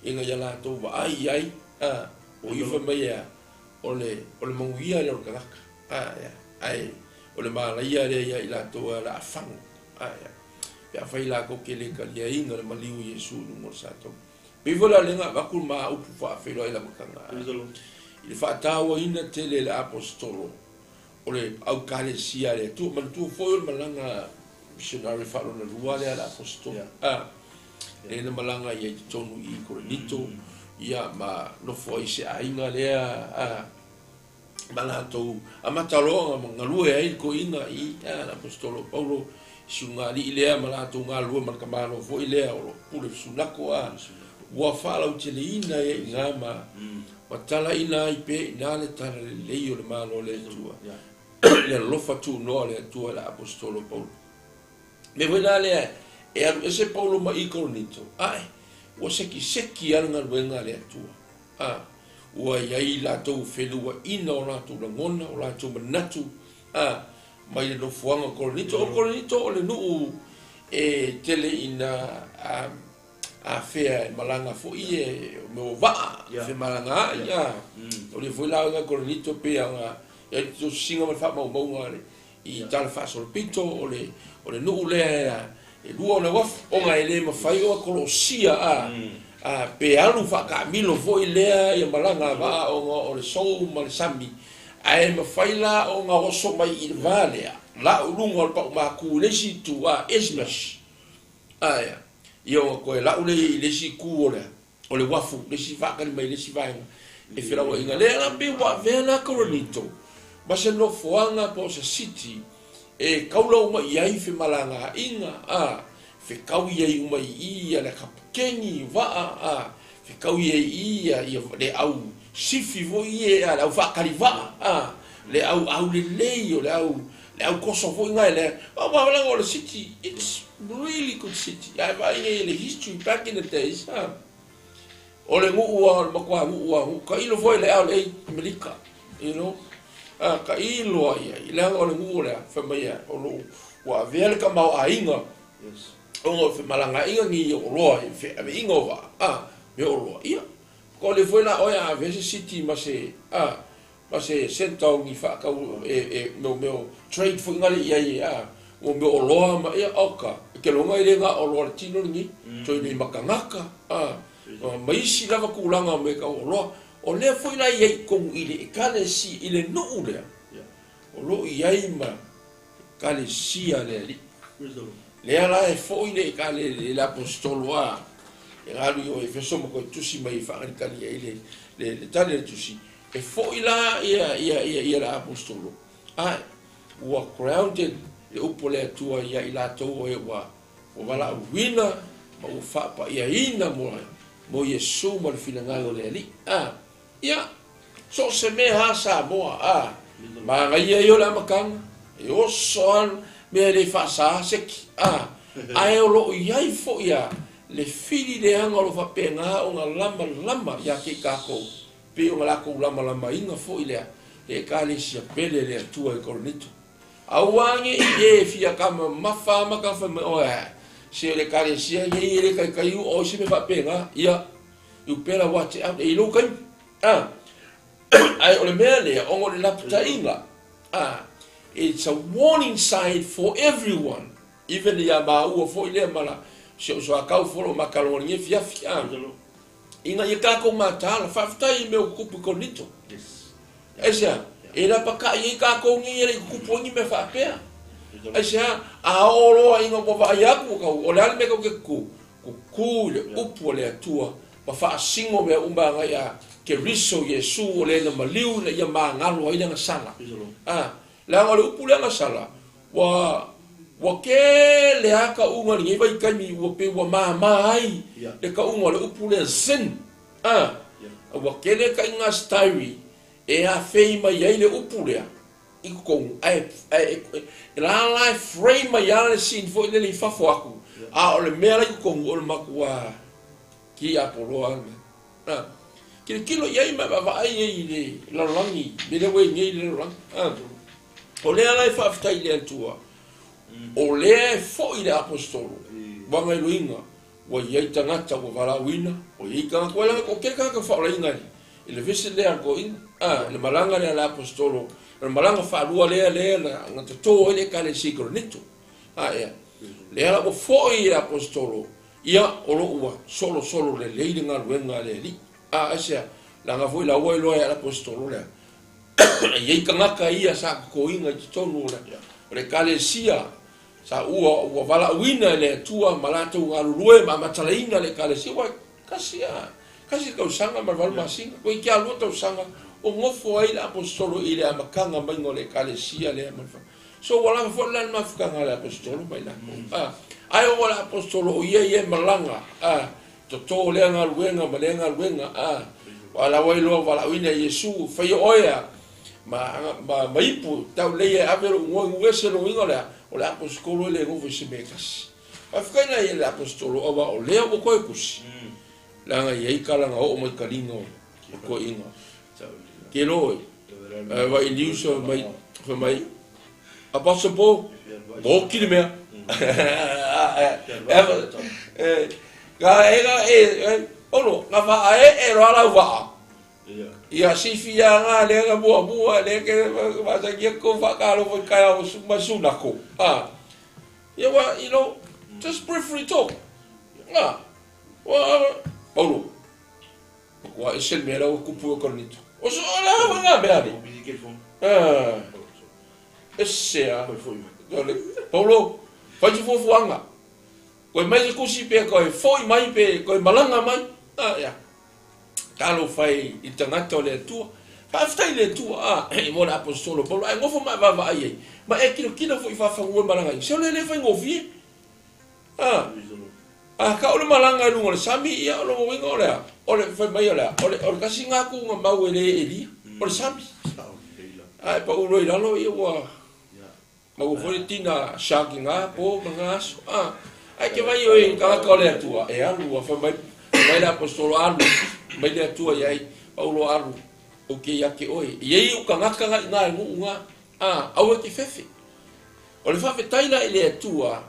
Ina ia latou vaai i ai, a, o ia fai mai e a, o le, o le manuia lea o le tagata, a, ia, ae o le manaia lea ia i latou o le a fagu, a, ia, pe afai latou te le taliaina le maliu o Iesu i luga o le sa taula. Pei foi la o lea na avatu le ma upu faafeiloai i le amataga, i le faatauaina tele e le Aposetolo o le aukalesia a le Atua. Manatua foi o le malaga missionary faalona lua lea a le Aposetolo, a, lea na malaga ia i totonu i Korinito, ia ma nofo ai se aiga lea, a, ma latou amata loa ma galue ai le toeaina i a le Aposetolo Paulo, sugalii lea ma latou galulue ma le tamaloa foi lea o lo pule fesunako, a, ua faalauteleina ai i ina ma talaina ai pea i ina le tala lelei o le Malo o le Atua, le alofa tunoa o le Atua i le Aposetolo Paulo. Me foi la lea e alu ese Paulo ma i Korinito, ae ua sekiseki lava le galuega a le Atua, a, ua i ai latou feluaina o latou lagona, o latou manatu, a, mai le nofoaga o Korinito. O Korinito o le nuu e tele ina afea e malaga foi e o mea o vaa femalaga ai, a, o le foi la ga Korinito pe aga e tosisiga ma le faamaumauga i tala faasolopito o le nuu lea e lua ona uafu ona e le mafai ona kolosia, a, pe alu faakaamilo foi lea ia malaga vaa ona o le sou ma le sami, ae mafai la ona oso mai i le va lea lau luga o le paumaku i le isi itu, a, isthmus, aia ia ona toe lau lea i le isi itu o le uafu, le isi faakali mai le isi vaega e felauaiga lea la pe ua avea la Korinito ma se nofoaga po o se city e kaula uma i ai femalagaaiga, a, fekau ai uma i ia le kapukeni vaa, a, fekau ai i ia le au sifi foi ia, le au faakali vaa, a, le au aulelei o le au koso foi ngai le wa o le city. It's really good city. Ai vaai nei le history back in the days, a, o le nuu a o le matua nuu a nuu ka ilo foi le ao le Amerika, a, ka ilo ai ai leaga o le nuu lea fai mai o lo ua avea le tamaoaiga ona o femalagaaiga ni o loa e feaveiga o vaa, a, me o loa ia ko le foi la oe a avea se city ma se, a, ma se center o ni faatau e meo meo trade foi ngale ia i a o meo o loa ma ia oka ke longa i le nga o loa le tino ni toi ni makangaka, a, ma isi lava kulaga me ka o loa o lea foi la ia i komu i le ekalesi i le nuu lea o loo i ai ma ekalesia le Alii. Praise the Lord. Lea la e foi le ekale le apostolo, a, e galu i o Efeso ma koe tusi mai e faagalikali ai le tali le tusi e foi la ia le apostolo, a, ua grounded le upu o le Atua ia i latou e ua valaauina ma ua faapaiaina mo Iesu ma le finagalo o le Alii, a, ia so o se mea ha Samoa, a, magaia ia o le amataga e oso a mea le faasā seki, a, ae o loo i ai foi a le fili leaga o lo faapena ona lamalama ia te i tatou pei ona latou lamalamaina foi lea le ekalesia pele le Atua i Korinito. Aua ne i e fia kamamafa ma ka fai mai oe se le ekalesia nei e le kaikai o se me faapena ia you better watch out e i lou kaimi, a, ae o le mea lea ona o le lapataiga, a, it's a warning sign for everyone, even ia maua foi lea ma la si o soakau folo makalogoligia fiafi, a. Praise the Lord. Ina ia tatou mataala faafetai i mea o kukupu i Korinito. Aisea e lapakai ai tatou nei e le i kukupu ai ni mea faapea? Praise the Lord. Aisea a oo loa ina ua vaai atu ua kau o le a le mea kau ke kuku kuku i le upu o le Atua ma faasino mea uma agai a Keriso Iesu o le na maliu ina ia magalo ai le agasala. Praise the Lord. A, leaga o le upu le agasala ua kele a kauga lenei vaitaimi ua pe ua māmā ai le kauga o le upu lea sin, a, ua kele kaiga style e afei mai ai le upu lea i totonu ae e lala e frame mai ala le sin foi lele i fafo atu, a o le mea la i totonu o le matua ki apoloa le mea, a, kilokilo i ai ma vaavaai ai i le lalolagi me lea ua i nei le lalolagi, a, o lea la e faafetai i le Atua o lea e foi le apostolo ua gailoiga. Ua i ai tagata ua valaauina, ua i ai tagata, ua laga ko ke tagata faaolaina i le vese lea a le toeaina, a, le malaga lea a le aposetolo, o le malaga faalua lea lea na, na totō ai le Ekalesia i Korinito. A ea, lea la ua foi le aposetolo, ia, o lo o ua solosolo lelei le galuega a le Alii. A, aisea? Leaga foi la ua iloa e le aposetolo lea, e i ai tagata ia sa totoina i totonu o le, o le Ekalesia, Sa ua ua valaauina e le Atua ma latou galulue ma amatalaina le Ekalesia, ua tasi a, tasi le tausaga ma le valu masina, toeitiiti lava lua tausaga o nofo ai le Aposetolo i le amataga maiga o le Ekalesia lea ma le fa. So ua lava foi la le mafutaga a le Aposetolo ma i latou, a, ae oo le Aposetolo o ia ia e malaga, a, toto lea galuega ma lea galuega, a, ua la ua iloa valaauina e Iesu, faia oe a, ma, ma, ma ipu, tau lei e ave lou igoa i nuu ese, lona uiga o le a? O le aposetolo e le nofo i se mea e tasi. Faafetai la i le aposetolo aua o lea ua toe tusi, leaga e i ai tala na oo mai taliga o toeaiina. Ke lo e, vai news fai mai, fai mai, Apostle Paul, ua oti le mea. Ga e ga e, Paulo, na faaee loa lau vaa. Ia sifia nga lea na muamua lea ke masakia kou faatalofa i taeao ma sunako. Ah. Ia wa, you know, just briefly talk. Ah. Wa, Paulo. Matua ese le mea la ua tupu i Korinito. O so la wa nga mea ni. Ah. Ese a. Paulo, fai se fuafuaga. Koe mai se kusi pe koe foi mai pe koe malaga mai. Ah, ia. Talofa e i le tagata o le Atua. Faafetai i le Atua, a, mo le Aposetolo Paulo, ae nofo ma e vaavaai ai, ma e kilokilo foi i faafanua e malaga ai. Se o le le faigofie. A, a tau le malaga i luga o le sami, ia, o lona uiga o le a? O le, fai mai o le a? O le, o le tasi lena tuuga mau e le elia, o le sami. A e pau loa i lalo, ia ua, Maua foi le tina shark i nga po ma nga aso. A, ai ke vai oe i tagata o le Atua, e alu a fai mai, fai mai le aposetolo alu, mai le Atua iai, Paulo alu, ou ke ia te oe. E iai ou tagata nga i nga e nuu nga, a, aua e te fefe. O le faafetai la i le Atua,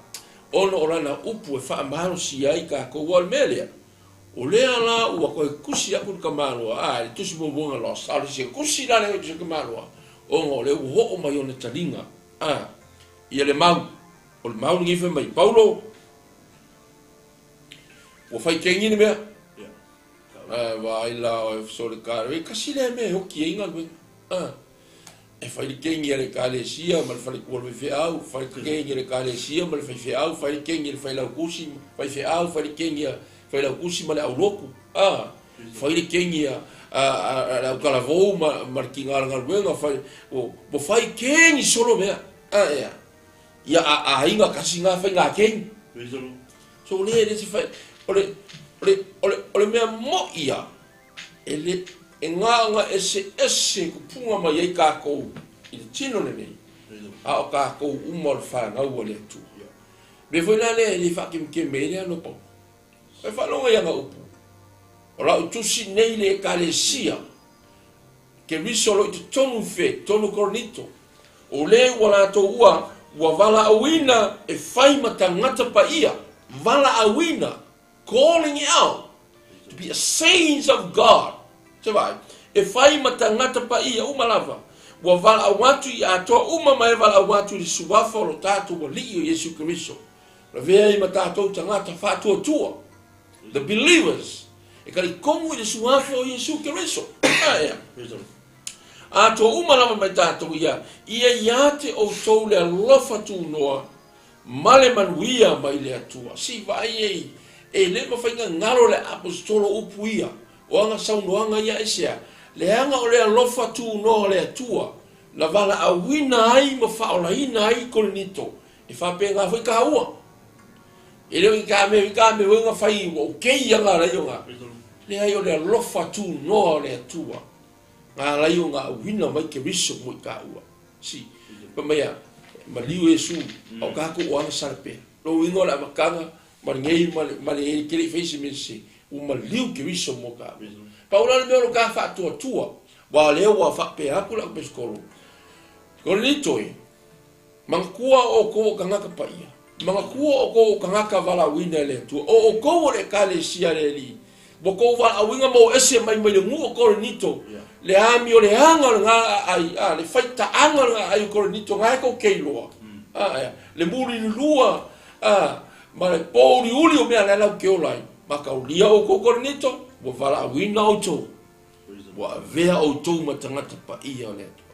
ona o lana upu e faamalosia ai tatou, ua o le mea lea, o lea la ua toe tusi aku le tamaloa, a, le tusi muamua na lost, a o le isi tusi la lea tusi tamaloa, ona o lea ua oo mai ona taliga, a, ia le mau, o le mau lenei fai mai, Paulo, ua fai kegi le mea, a, vaai la oe sole ka, e kasi lea mea e oti ai galuega, a, e fai le kegi a le Ekalesia ma le faletua o le faifeau, fai le kegi a le Ekalesia ma le faifeau, fai le kegi a le failautusi ma faifeau, fai le kegi a failautusi ma le aulotu, a, fai le kegi a le autalavou ma le tiga o le galuega, fai, ua fai kegi solo mea, a, ea, ia a aiga kasi nga faiga kegi. So le le se fai, o le, o le, o le, o le mea mo'i ia, e le, e gaga eseese kupuga mai ai kākou i le tino lenei, a o kākou uma o le fanau a le Atua. Mea foi la lea e le faakemekeme ai le alo o Paulo. E faalogo i ana upu, O lau tusi nei i le Ekalesia, Keriso o lo o i totonu fe, totonu o Korinito, o le ua latou ua, ua valaauina e fai ma tagata paia, valaauina, calling out to be a saints of God, se vaai, e fai ma tagata paia uma lava, ua valaau atu i atoa uma ma e valaau atu i le suafa o lo tatou Alii o Iesu Keriso, Lavea ai ma tatou tagata faatuatua, the believers, e talitonu i le suafa o Iesu Keriso. Aea. Atoa uma lava mai tatou ia, ia ia te outou le alofa tunoa ma le manuia mai le Atua. Si vaai ei, e le mafai na galo le aposetolo upu ia, o ana saunoaga ia aisea, leaga o le alofa tunoa o le Atua, na valaauina ai ma faaolaina ai Korinito, E faapena foi kāua. E le o i ka mea, i ka mea foi na fai ua okei a ngā lai o ngā. Leai o le alofa tūnoa o le Atua. Ngā lai o ngā uina mai Keriso mo i kāua. Si, pa mai a, maliu Iesu, au kākou o ana sarapea. Lo uiga o le amataga, ma le ngei, ma le, ma le e kele i whaisi me se, u maliu Keriso mo kāua. Pa ula le mea o lo kā whaatuatua, wā lea ua whaapea aku la kupesikolo. Ko le toi, Manatua outou o tagata paia. Manatua outou o tagata valaauina e le Atua. O outou o le Ekalesia a le Alii. Ua tou valaauina ma o ese mai mai le nuu o Korinito, le amioleaga o lena aai, a, le faitaaga o lena aai o Korinito, na e tou te iloa, a, le mulilulua, a, ma le pōuliuli o mea la e latou te ola ai. Mataulia outou Korinito, ua valaauina outou, ua avea outou ma tagata paia o le Atua.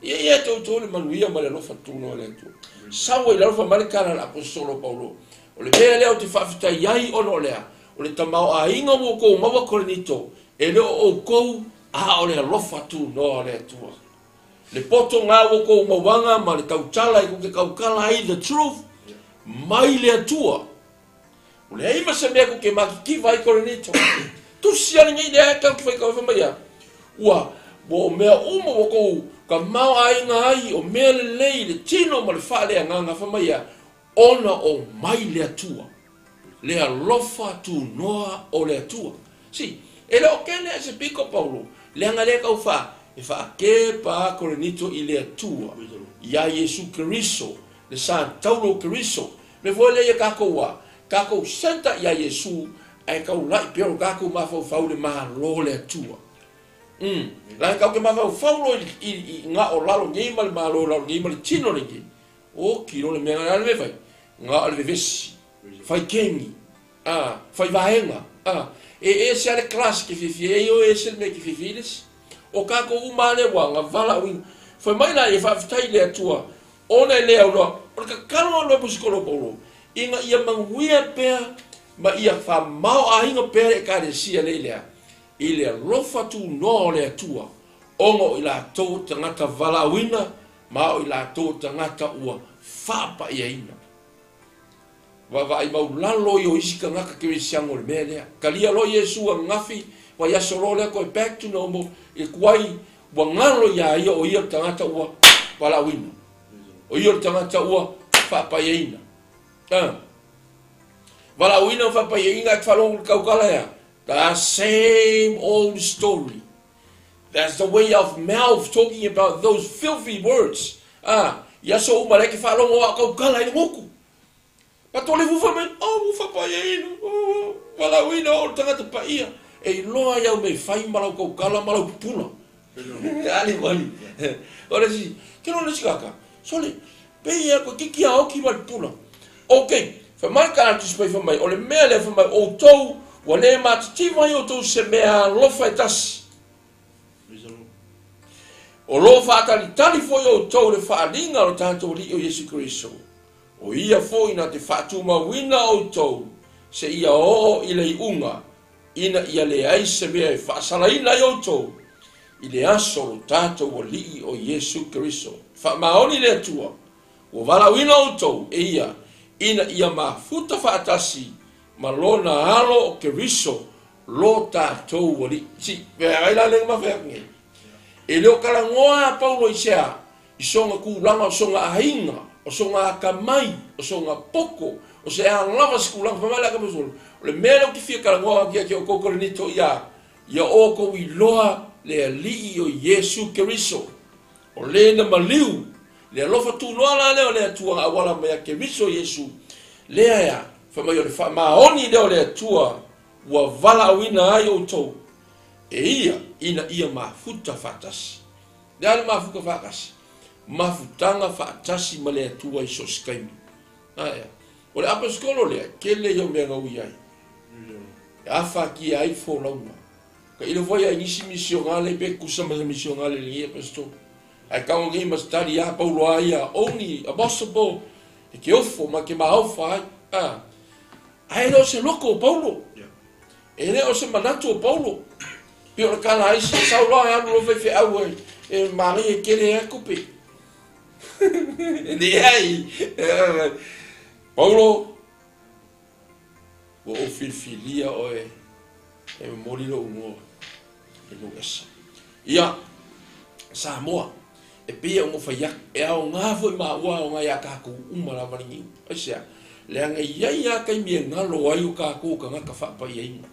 Ia ia te outou le manuia ma le alofa tunoa o le Atua. Sau ai i lalo fai mai le tala a le Aposetolo o Paulo, O le mea lea ou te faafetai ai ona o le a? O le tamaoaiga ua outou maua Korinito, e le o outou, a o le alofa tunoa o le Atua. Le poto na ua outou mauaga ma le tautala e tou te tautala ai the truth mai le Atua. Ua leai ma se mea tou te matitiva ai Korinito. Tusi a lenei lea e tau te fai fai mai a. Ua ua o mea uma ua tou tamaoaiga ai o mea lelei le tino ma le faaleagaga fai mai a ona o mai le Atua. Le alofa tunoa o le Atua. Si, e le o kene a se piko Paulo, leaga lea tau fa e faakepa a Korinito i le Atua, iā Iesu Keriso, le sa taulo o Keriso. Mea foi lea ia tatou a tatou senta iā Iesu ae taulai pea o tatou mafaufau i le Malo o le Atua. Umm, leaga tatou te mafaufau loa i, i, i na o lalo nei ma le Malo o lalo nei ma le tino lenei. Oki loa le mea, a le mea e fai? Na o le vevesi, fai keni, a, fai vaega, a. E ese lava le class e te fiafia ai oe, ese le mea e te fiafia ai le isi. O tatou uma lava lea ua agavalaauina. Fai mai la ia, faafetai i le Atua, ona e le aunoa. O le tatalo a le Aposetolo Paulo, ina ia manuia pea ma ia faamaoaiga pea le Ekalesia lea i le a? I le alofa tunoa o le Atua, ona o i latou o tagata valaauina ma o i latou o tagata ua faapaiaina. Vaavaai maulalo ia o isi tagata kerisiano i le mea lea. Talia loa Iesu ananafi, vaiaso loa lea toe back to normal, i le tuai ua galo iā ia o ia le tagata ua valaauina. O ia o le tagata ua faapaiaina. A. Valaauina ma faapaiaina ae te faalogo i le tautala ea? The same old story. That's the way of mouth talking about those filthy words. A, i aso uma lea e te faalogo a o tautala i le gutu. Pato le fufa mai, oh, ua faapaiaina, oh, valaauina o le tagata paia. E iloa ai au mea e fai ma lau tautala ma lau pupula. Ali wali. O le si, ke lo le si kaka. Sole, pe ia koe kiki a oki ma le pupula. Ok, fai mai ka atu si fai mai, o le mea lea fai mai, outou, ua le matitiva ai outou se mea alofa e tasi. O lo o faatalitali foi outou i le faaaliga o lo tatou Alii o Iesu Keriso. O ia foi na te faatumauina outou seia oo i le iuga, ina ia leai se mea e faasalaina ai outou i le aso o lo tatou Alii o Iesu Keriso. Faamaoni le Atua, ua valaauina outou e ia ina ia mafuta faatasi ma Lona Alo o Keriso lo tatou Alii. Si, feagai la lea na mafai atu nei. E le o talanoa a Paulo i se a? I sona tulaga o sona aiga, o sona atamai, o sona poto, o se a lava se tulaga. Fai mai le Aposetolo, O le mea lea ou te fia talanoa atu ia te outou Korinito ia, ia outou iloa le Alii o Iesu Keriso, o le na maliu, le alofa tunoa la lea o le Atua na auala mai ia Keriso Iesu, lea ea, fai mai o le faamaoni lea o le Atua ua valaauina ai outou e ia ina ia mafuta faatasi. Le a le mafuta faatasi? Mafutaga faatasi ma le Atua i so o se taimi. Ae, o le aposetolo lea, tele ia o mea na ui ai. E afatia ai folauga. Tailo foi ai nisi misionale pe tusa ma se misionale i lenei aposetolo. Ae tago nei ma se tali ia Paulo a ia, only apostle e ke ofo ma ke maofa ai. A, ae le o se loko o Paulo. E le o se manatu o Paulo. Pei o le tala a isi, e sau loa e alu loa faifeau e, e manaia e tele ai tupe. E leai. Paulo, ua ou filifilia oe e momoli lou igoa i nuu ese. Ia, Samoa, e pei ona fai atu, e aoga foi maua aoga iā tatou uma lava lenei upu. Aisea? Leaga e i ai lava taimi e galo ai o tatou tagata faapaiaina.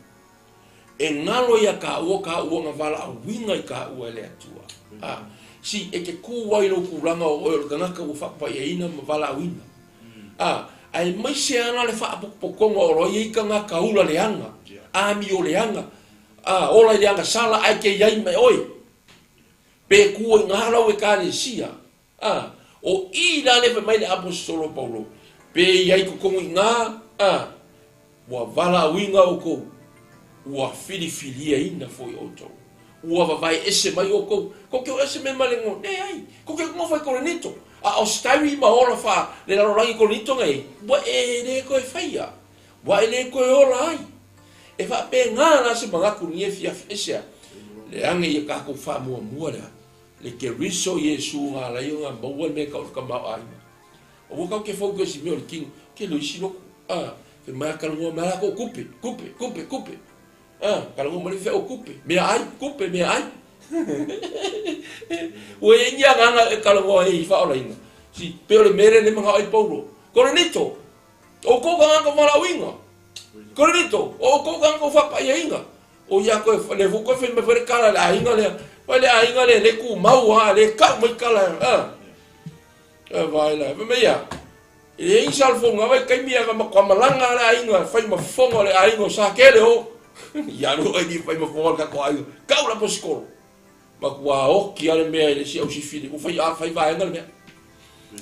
E galo iā tāua tāua na valaauina i tāua e le Atua. A, si, e te kū ai lou tulaga o oe o le tagata ua faapaiaina ma valaauina. A, Aemaise ana le faapotopotoga o lo o i ai tagata ula leaga, amio leaga, a, ola i le agasala ae te i ai ma oe. Pe tu ai i ina lau Ekalesia. A, o i la lea fai mai le Aposetolo o Paulo, pe i ai totonu i ina, a, ua valaauina outou, ua filifiliaina foi outou, ua vavae ese mai outou, tou te o ese mai ma le no, leai, tou te nofo i Korinito, a o se taimi ma ola fa le lalolagi i Korinito nei, ua e le toe faia, ua e le toe ola ai. E faapena la se manatu i lenei afiafi, aisea? Leaga ia tatou faamuamua lea. Le Keriso Iesu na ala ai ona maua le mea e tau o le tamaoaiga. Aua tatou te fou i se mea o le tino, tele o isi lotu, a, fai mai a talanoa mai a latou tupe, tupe, tupe, tupe. A, talanoa mai le faifeau tupe, meaai, tupe, meaai. Ua i ai ni agaga e talanoa ai i faaolaina. Si, pei o le mea lea le manao ai Paulo. Korinito, o outou tagata valaauina. Korinito, o outou tagata faapaiaina. O ia koe, le foi koe fai mai foi le tala i le aiga lea. Fai le aiga lea, le tumau lava, le tau mai tala. A, e vaai la, fai mai ia, e leai ni salofoga vaitaimi ia matua malaga le aiga, fai ma fofoga o le aiga o Sakele o. Ia alu ai ni fai ma fofoga o le tatou aiga. Tau le aposetolo. Matua oti lava le mea i le isi ausifili, ua fai, fai vaega le mea.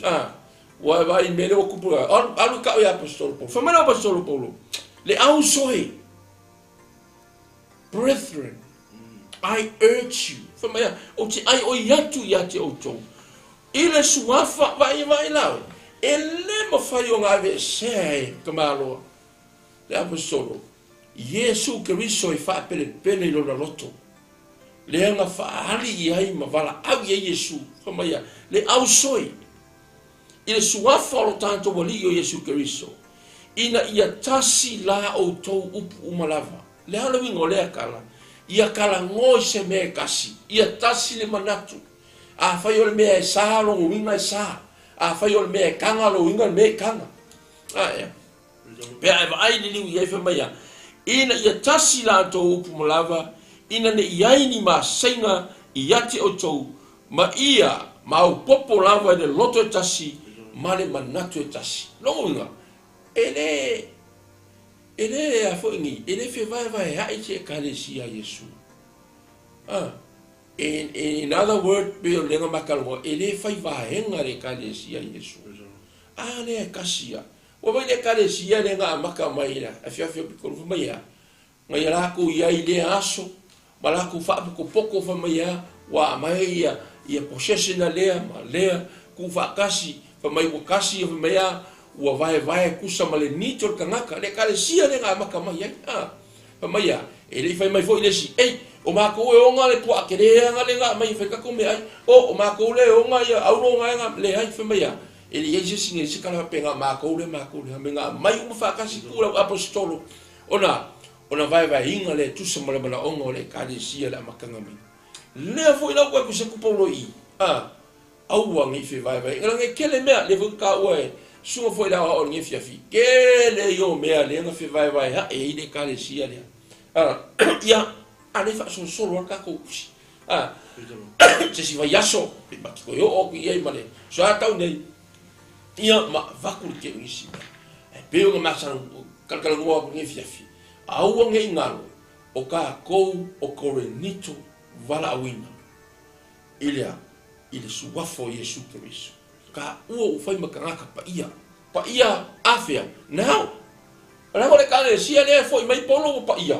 A, ua e vaai i le mea lea ua tupu, alu, alu tau ia aposetolo Paulo. Fai mai le aposetolo Paulo, le au soe, Brethren, I urge you, fai mai a, ou te aioi atu ia te outou, i le suafa, vaai, vaai la oe, e le mafai ona aveesea e Tamaloa, le Aposetolo, Iesu Keriso e faapelepele i lona loto, lea na faaali i ai ma valaau i ai Iesu, fai mai a, le ausoi, i le suafa o lo tatou Alii o Iesu Keriso, ina ia tasi la outou upu uma lava. Le a le uiga o lea tala? Ia talanoa i se mea e tasi, ia tasi le manatu. Afai o le mea e sa lona uiga e sa, afai o le mea e taga lona uiga o le mea e taga. A ea? Pe a e vaai liliu i ai fai mai a, ina ia tasi la outou upu ma lava, ina ne i ai ni masaiga ia te outou, ma ia maopoopo lava i le loto e tasi ma le manatu e tasi. Lona uiga, e le, e le a foi nei, e le fevaevaeaʻi se Ekalesia a Iesu. A, in, in other word, pei o le lega matalanoa, e le fai vaega le Ekalesia a Iesu. A lea e tasi ia. Ua mai le Ekalesia lea na amata mai i le afiafi o Petolo, fai mai e a? Na ia latou i ai i lea aso, ma latou faapotopoto fai mai e a? Ua aumai ia, ia possession a lea ma lea, tuufaatasi, fai mai ua tasi ia, fai mai e a? Ua vaevae tusa ma le need o le tagata, le Ekalesia lea na amata mai ai, a. Fai mai e a? E le i fai mai foi le isi, Ei, o matou e ona le puaa tele aga lea na aumai e fai tatou meaai, o, o matou lea e ona ia auro na e na, leai, fai mai e a? E le i ai se isi nei se tala faapena, matou lea, matou lea, me na aumai uma faatasi tuu lau Aposetolo, ona, ona vaevaeina lea e tusa ma le manaoga o le Ekalesia i le amataga mai. Lea foi la ua toe tupu Paulo i i, a, aua ne i fevaevaeina, leaga e tele mea, lea foi na taua e susuga foi i le aoao i lenei afiafi, tele ia o mea lea na fevaevaeae ai le Ekalesia lea. A, ia, a lea e faasolosolo lava le tatou tusi. A, se isi vaiaso, pe ma te toe oo atu i ai ma le soatau nei, ia ma avatu le tele o nisi mea. Ae pei ona masalo, talatalanoa atu i lenei afiafi, aua ne i galo, o tatou o Korinito valaauina i le a? I le suafa o Iesu Keriso. Taua ua fai ma tagata paia. Paia afea? Now! Leaga o le Ekalesia lea e foi mai Paulo ua paia.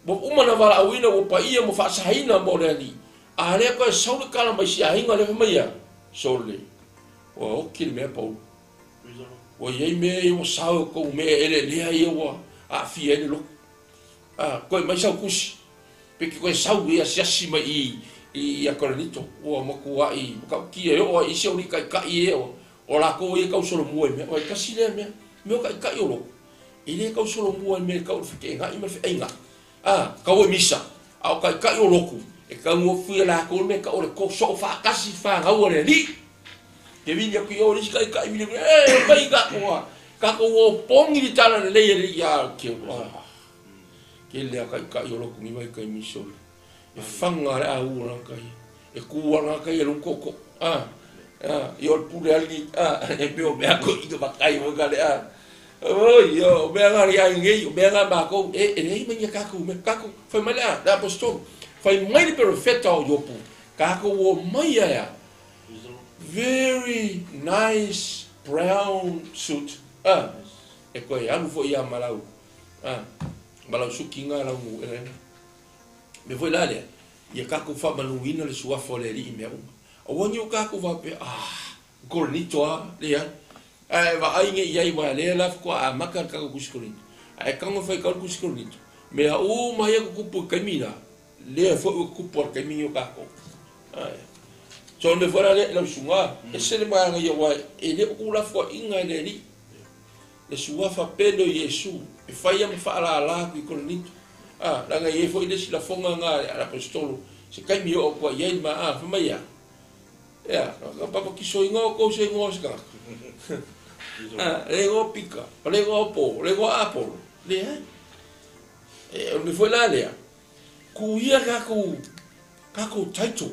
Ua uma na valaauina ua paia ma faasaina mo le Alii, a lea toe sau le tala mai si aiga lea fai mai ia, Sole, ua oki le mea Paulo. Ua i ai mea ia ua sao i kou mea eleelea ia ua aafia ai le lotu. A, toe mai sau tusi, pe te toe sau e asiasi mai i i ia Korinito, ua matuai matautia e oo ai i isi au alii taitai ia, o latou ia e tausolomua i mea, o ai tasi lea mea, mea o taitai o lotu. E le tau solomua i mea tau o le feteenai ma le feaiga. A, tau e misa, a o taitai o lotu, e taugofie latou le mea tau o le soo faatasi fanau a le Alii. Ke vili atu i o le isi taitai vili atu, e, omai tatou a, tatou o pogi le tala lelei a le Alii, a, ke, a, tele a taitai o lotu ni vaitaimi sole. E faga le au o lana tai, e ku a lana tai e lou tootoo. A, Ia o le pule ali e pe o mea ko i ka makai mo ka le a. Oi, o mea ngā ri ai ngei, o mea ngā mākou, e lei mai ia kākou, me kākou, fai mai le a, le apostolo, fai mai le perofeta o Iopu, kākou o mai ia, very nice brown suit, e koe alu fo ia malau, malau suki ngā lau ngu, e me foi la lea, ia kākou whaamanuina le suafa o le Alii i mea uma. Aua ne i o kākou faapea, Korinito a, lea, ae vaai nei i ai ua lea la faatoa amata le tatou tusi Korinito. Ae tago fai tau le tusi Korinito, mea uma ia tutupu i taimi la, lea foi ua tutupu a le taimi nei o tatou. So le mea foi la lea i lau susuga, ese le magaia aua e le o tuulafoaiga e le Alii. Le suafa pele o Iesu, e fai ia ma faalala atu i Korinito. Leaga e i ai foi le isi lafoga na a le aposetolo, se taimi e oo atu ai i ai le ma, fai mai ia, Ia, ka papatisoina outou se igoa o se tagata. Le igoa o Pita, o le igoa o Po, o le igoa o Apolo. Leai. E, o le mea foi la lea, tuia tatou, tatou title.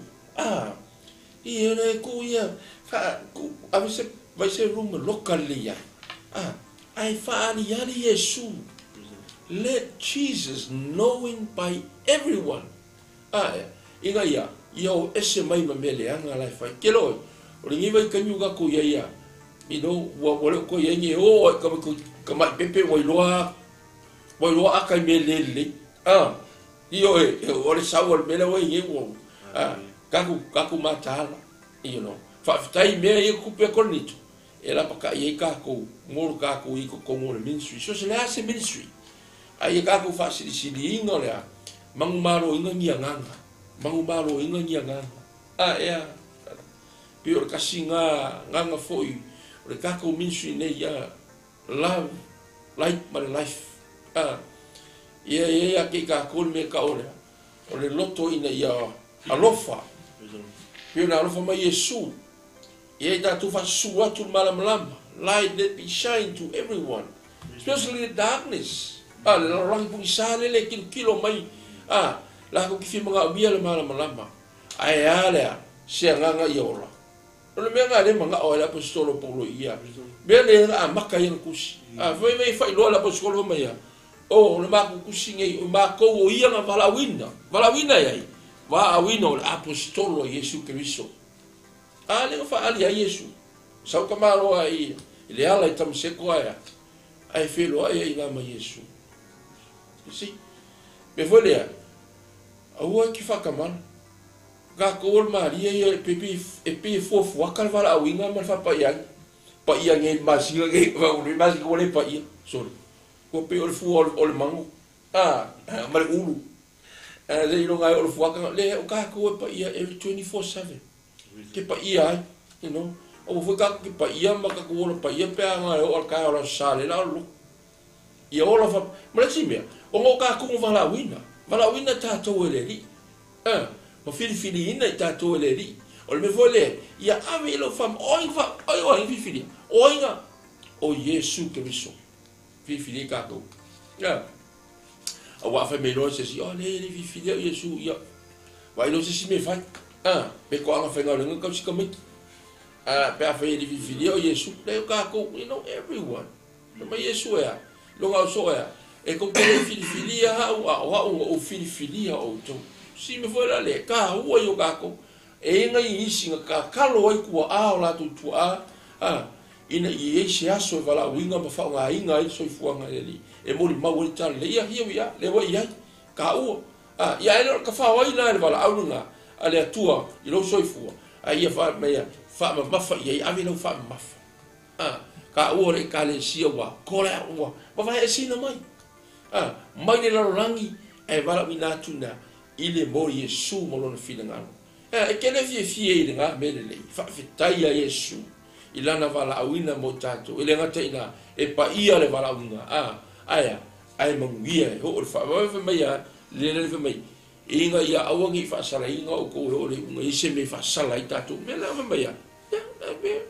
Ia, le tuia, fa, tu, ave se, vai se room e loka lelei ai. Ae faaliali Iesu. Let Jesus knowing by everyone. Ae, ina ia, ia o ese mai ma mea leaga la e fai. Ke loe, o lenei vaitaimi ua tatou i ai a, you know, ua, ua le o toe i ai ni e o ai ka, ka mai pepe ua iloa, ua iloa aka i mea le lelei. Ioe, o le sau a le mea lea ua i ai nei ua, tatou, tatou mataala, you know. Faafetai i mea ia tutupu ia Korinito, e lapatai ai tatou, mo le tatou i totonu o le ministry. So se le a se ministry? Ae ia tatou faasilisiliina o le a, manumaloina ni agaga, manumaloina ni agaga. A ea, pei o le tasi na agaga foi o le tatou ministry nei ia love, light ma le life. A, ia ia ia te i tatou le mea tau o le a, o le loto ina ia alofa. Pei ona alofa mai Iesu, ia i tatou faasusu atu le malamalama, light let be shine to everyone. Especially the darkness. Le lalolagi pogisa lele e kilokilo mai, latou te fia manaomia le malamalama. Ae a lea, se agaga ia ola. O le mea lena lea e manao ai le aposetolo o Paulo i ia mea lea na amata ai ana tusi. Fai mai e faailoa le aposetolo fai mai ia, o le matou tusi nei, o matou o ia na valaauina. Valaauina e ai? Valaauina o le aposetolo a Iesu Keriso. A lea na faaali ai Iesu. Sau tamaloa i le ala i Tamaseko ae a, ae feiloai ai i ina ma Iesu. You see? Mea foi lea, aua e te faatamala. Tatou o le malie ia e pei e pei e fuafuaka le valaauina ma le faapaiaina. Paia nei i le masina nei, o le masina ua le paia, sorry. Ua pei o le fua o le mago, ma le ulu. Seiloga ai o le fuaka, le o tatou e paia every 24/7. Ke paia ai, you know. Aua foi tatou ke paia ma tatou ola paia pe a na e oo a le taeao o le Aso Sa lela o le lotu. Ia ola fa, ma le isi mea, ona o tatou na valaauina, valaauina tatou e le Alii. Ma filifiliina i tatou e le Alii. O le mea foi lea, ia ave i lau faama, o ai na fa, o ai na filifilia? O ai na, o Iesu Keriso. Filifilia i tatou. Aua a fai mai loa se isi, oh leai e le i filifilia au Iesu, ia, vaai loa se isi mea e fai. Pe toaga faigaluega tausi tamaiti. Pe a fai e le i filifilia o Iesu, leai o tatou, you know, everyone. Fai mai Iesu e a? Lona au soo e a? E tou te le i filifilia au, a o au na ou filifilia outou. Si mea foi la lea, e taua i o tatou, e i ai nisi na tatalo ai tuaa o latou tuaa, ina ia i ai se aso e valaauina ma faaaogaina ai le soifuaga e le Alii, e molimau ai le tala lelei. Ia, here we are, lea ua i ai, taua. Ia ae le o le tafao ai la e le valaau lena a le Atua i lou soifua, a ia faamea, faamamafa i ai, ave lau faamamafa. Taua le Ekalesia ua kore ua vavaeesina mai, mai le lalolagi ae valaauina atu ina i le mo Iesu ma lona finagalo. E te le fiafia i lena mea lelei, faafetai ia Iesu i lana valaauina mo tatou, e le gata ina e paia le valaauina, ae a, ae manuia e oo le faavavau fai mai a, le lele fai mai, ina ia aua ne i faasalaina outou e oo le iuga i se mea e faasala ai tatou. Mea lea fai mai a, ia, mea,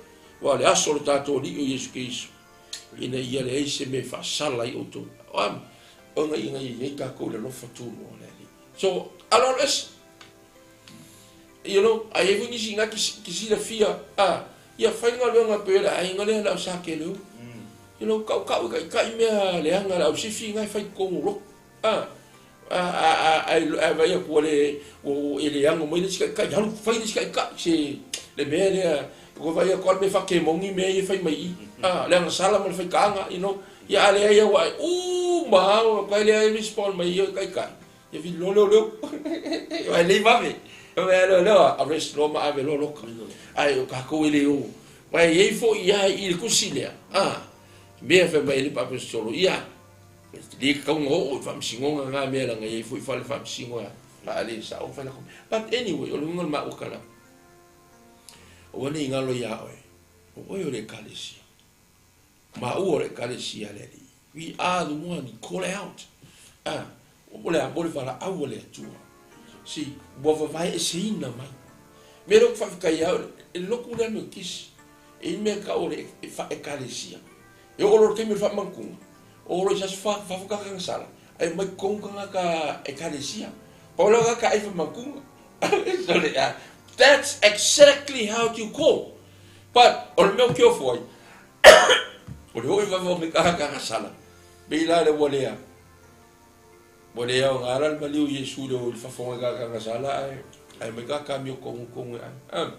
ua le aso o le tatou Alii o Iesu Keriso, ina ia leai se mea e faasala ai outou. O a, ona ina ia i ai tatou i le alofa tunoa o le Alii. So, aloalo ese. You know, ae i ai foi nisi i ina te silafia, a, ia fai le galuega pei o le aiga lea o le au Sa Keleu. You know, kaukau i taitai mea leaga a le au sifi ina e fai i totonu o lotu. A, a, a, a, ae vaai atu ua le, ua e leaga mai le isi taitai, alu fai le isi taitai, se, le mea lea, ua vaai atu lava le mea faakemoni mea ia e fai mai i i, a, le agasala ma le faitaaga, you know. Ia a leai au ae uma lava, ua matua leai respond mai ia taitai. Ia vili loa leoleo. Aua e lei vave. Vave lava leoleo arrest loa ma ave loa loka. Ae o tatou e le o. Aua e i ai foi lava i le tusi lea, a, mea fai mai ai le Aposetolo, ia, e le tatau ona oo i faamasinoga na mea leaga e i ai foi fale faamasino e faale sao ma fai lako mea. But anyway, o le uiga o le maua tala, aua ne i galo ia oe, o oe o le Ekalesia. Maua o le Ekalesia a le Alii. We are the one he call out. Ah, o le a mo le valaau a le Atua. See, ua vavae eseina mai. Mea lea ou te faafetai ai, e lotu lea notice. E i ai mea e tau o le Ekalesia. E oo loa i le taimi o le faamanutuga, oo loa i se aso fa, fafo tagata gasala, ae omai totonu tagata Ekalesia. Pau lea o tagata ai faamanutuga. So le, that's exactly how you call. But, o le mea ou te ofo ai, o le oo i vave o me tagata gasala, pei la le ua lea, ua le aoga la le maliu i Iesu i le o i fafo o tagata gasala ae, ae mai tagata amiotonu tonu e ai. A,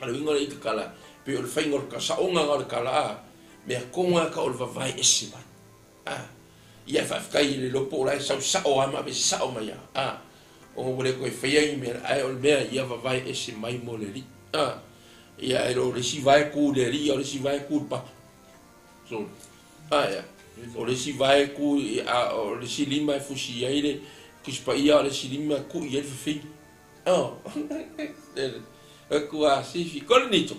o le uiga o le ita tala, pei o le faiga o le saoga na o le tala, a, mea tonu lava tau o le vavae ese mai. A, ia e faafetai i le iloa po o la e sau sao lava ma aveese sao mai lava. A, ona ua le toe faia ni mea, ae o le mea ia vavae ese mai mo le Alii. A, ia e le o le isi vae tu i le Alii, a o le isi vae tu i le papa. So, a ia, o le isi vae tu i, a o le isi lima e fusi ai le Tusi Paia, a o le isi lima e kuʻi ai le fafine. Oh, e ku a sifi, Korinito.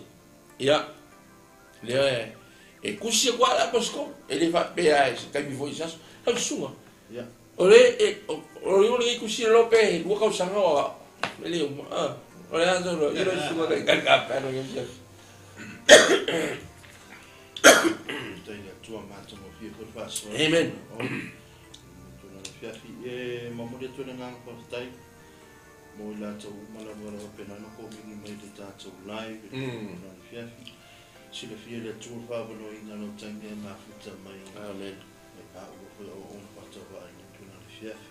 Ia, lea e tusi atu lava le Aposetolo, e le faapea e se taimi foi i se aso. Lau susuga, o le, e, o, o le lenei tusi le lope, e 2 tausaga o, e le uma, a, o le a solo, i lau susuga kai kai ka pera ke sia. Faafetai i le Atua matagofie foi le faasoa. Amen. Tulaga fiafi e momoli atu le agaga faafetai mo i latou uma lava o lo o faapena ona komeni mai i le tatou live i le tulaga fiafi. Silafia e le Atua le faaavanoaina o lau taimi e mafuta mai. Amen. Mai paua foi o ona faatauvaa i le tulaga fiafi.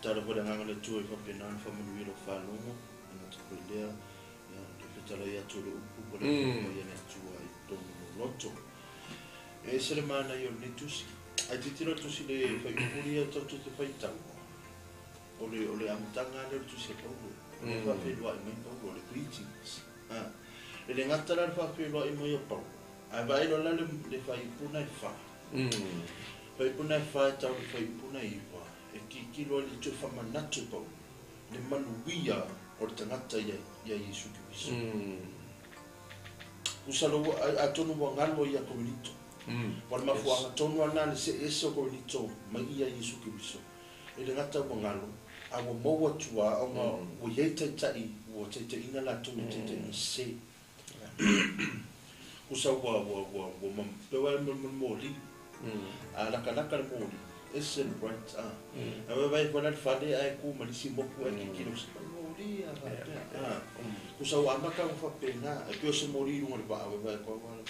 Tatalo foi le agaga o le Atua e faapena ona faamanuia lou faalogo, e gata foi lea, ia, le fetalai atu o le upu po o le afioga paia a le Atua i totonu o lou loto. E ese le manaia o lenei tusi. Ae tilotilo le tusi i le fuaiupu lea tatou te faitaua, o le, o le amataga lava lea o le tusi a Paulo. O lea e faafeiloai mai Paulo, o le greetings. A, e le gata la le faafeiloai mai o Paulo, ae vaai loa la le, le fuaiupu lena e fa. Fuaiupu lena e fa e tau i le fuaiupu lena e iva, e tilotilo ai le toe faamanatu e Paulo, le manuia o le tagata ia, ia Iesu Keriso. Usa lo, atonu ua galo ia Korinito. Ua le mafuaaga tonu lava lena le see ese o Korinito mai ia Iesu Keriso. E le gata ua galo, a ua maua atu lava ona ua i ai taitai ua taitaiina latou i taitaiga sese. Usa ua, ua, ua, ua, ua pei ua mo le moli. A lakalaka le moli, ese le bright, a. A vaai foi la le fale ae tu ma le isi moku ae tilotilo se mai moli a faapea, a. Usa ua amata ona faapena, e pei o se moli i luga o le vaa, vaai atu lava la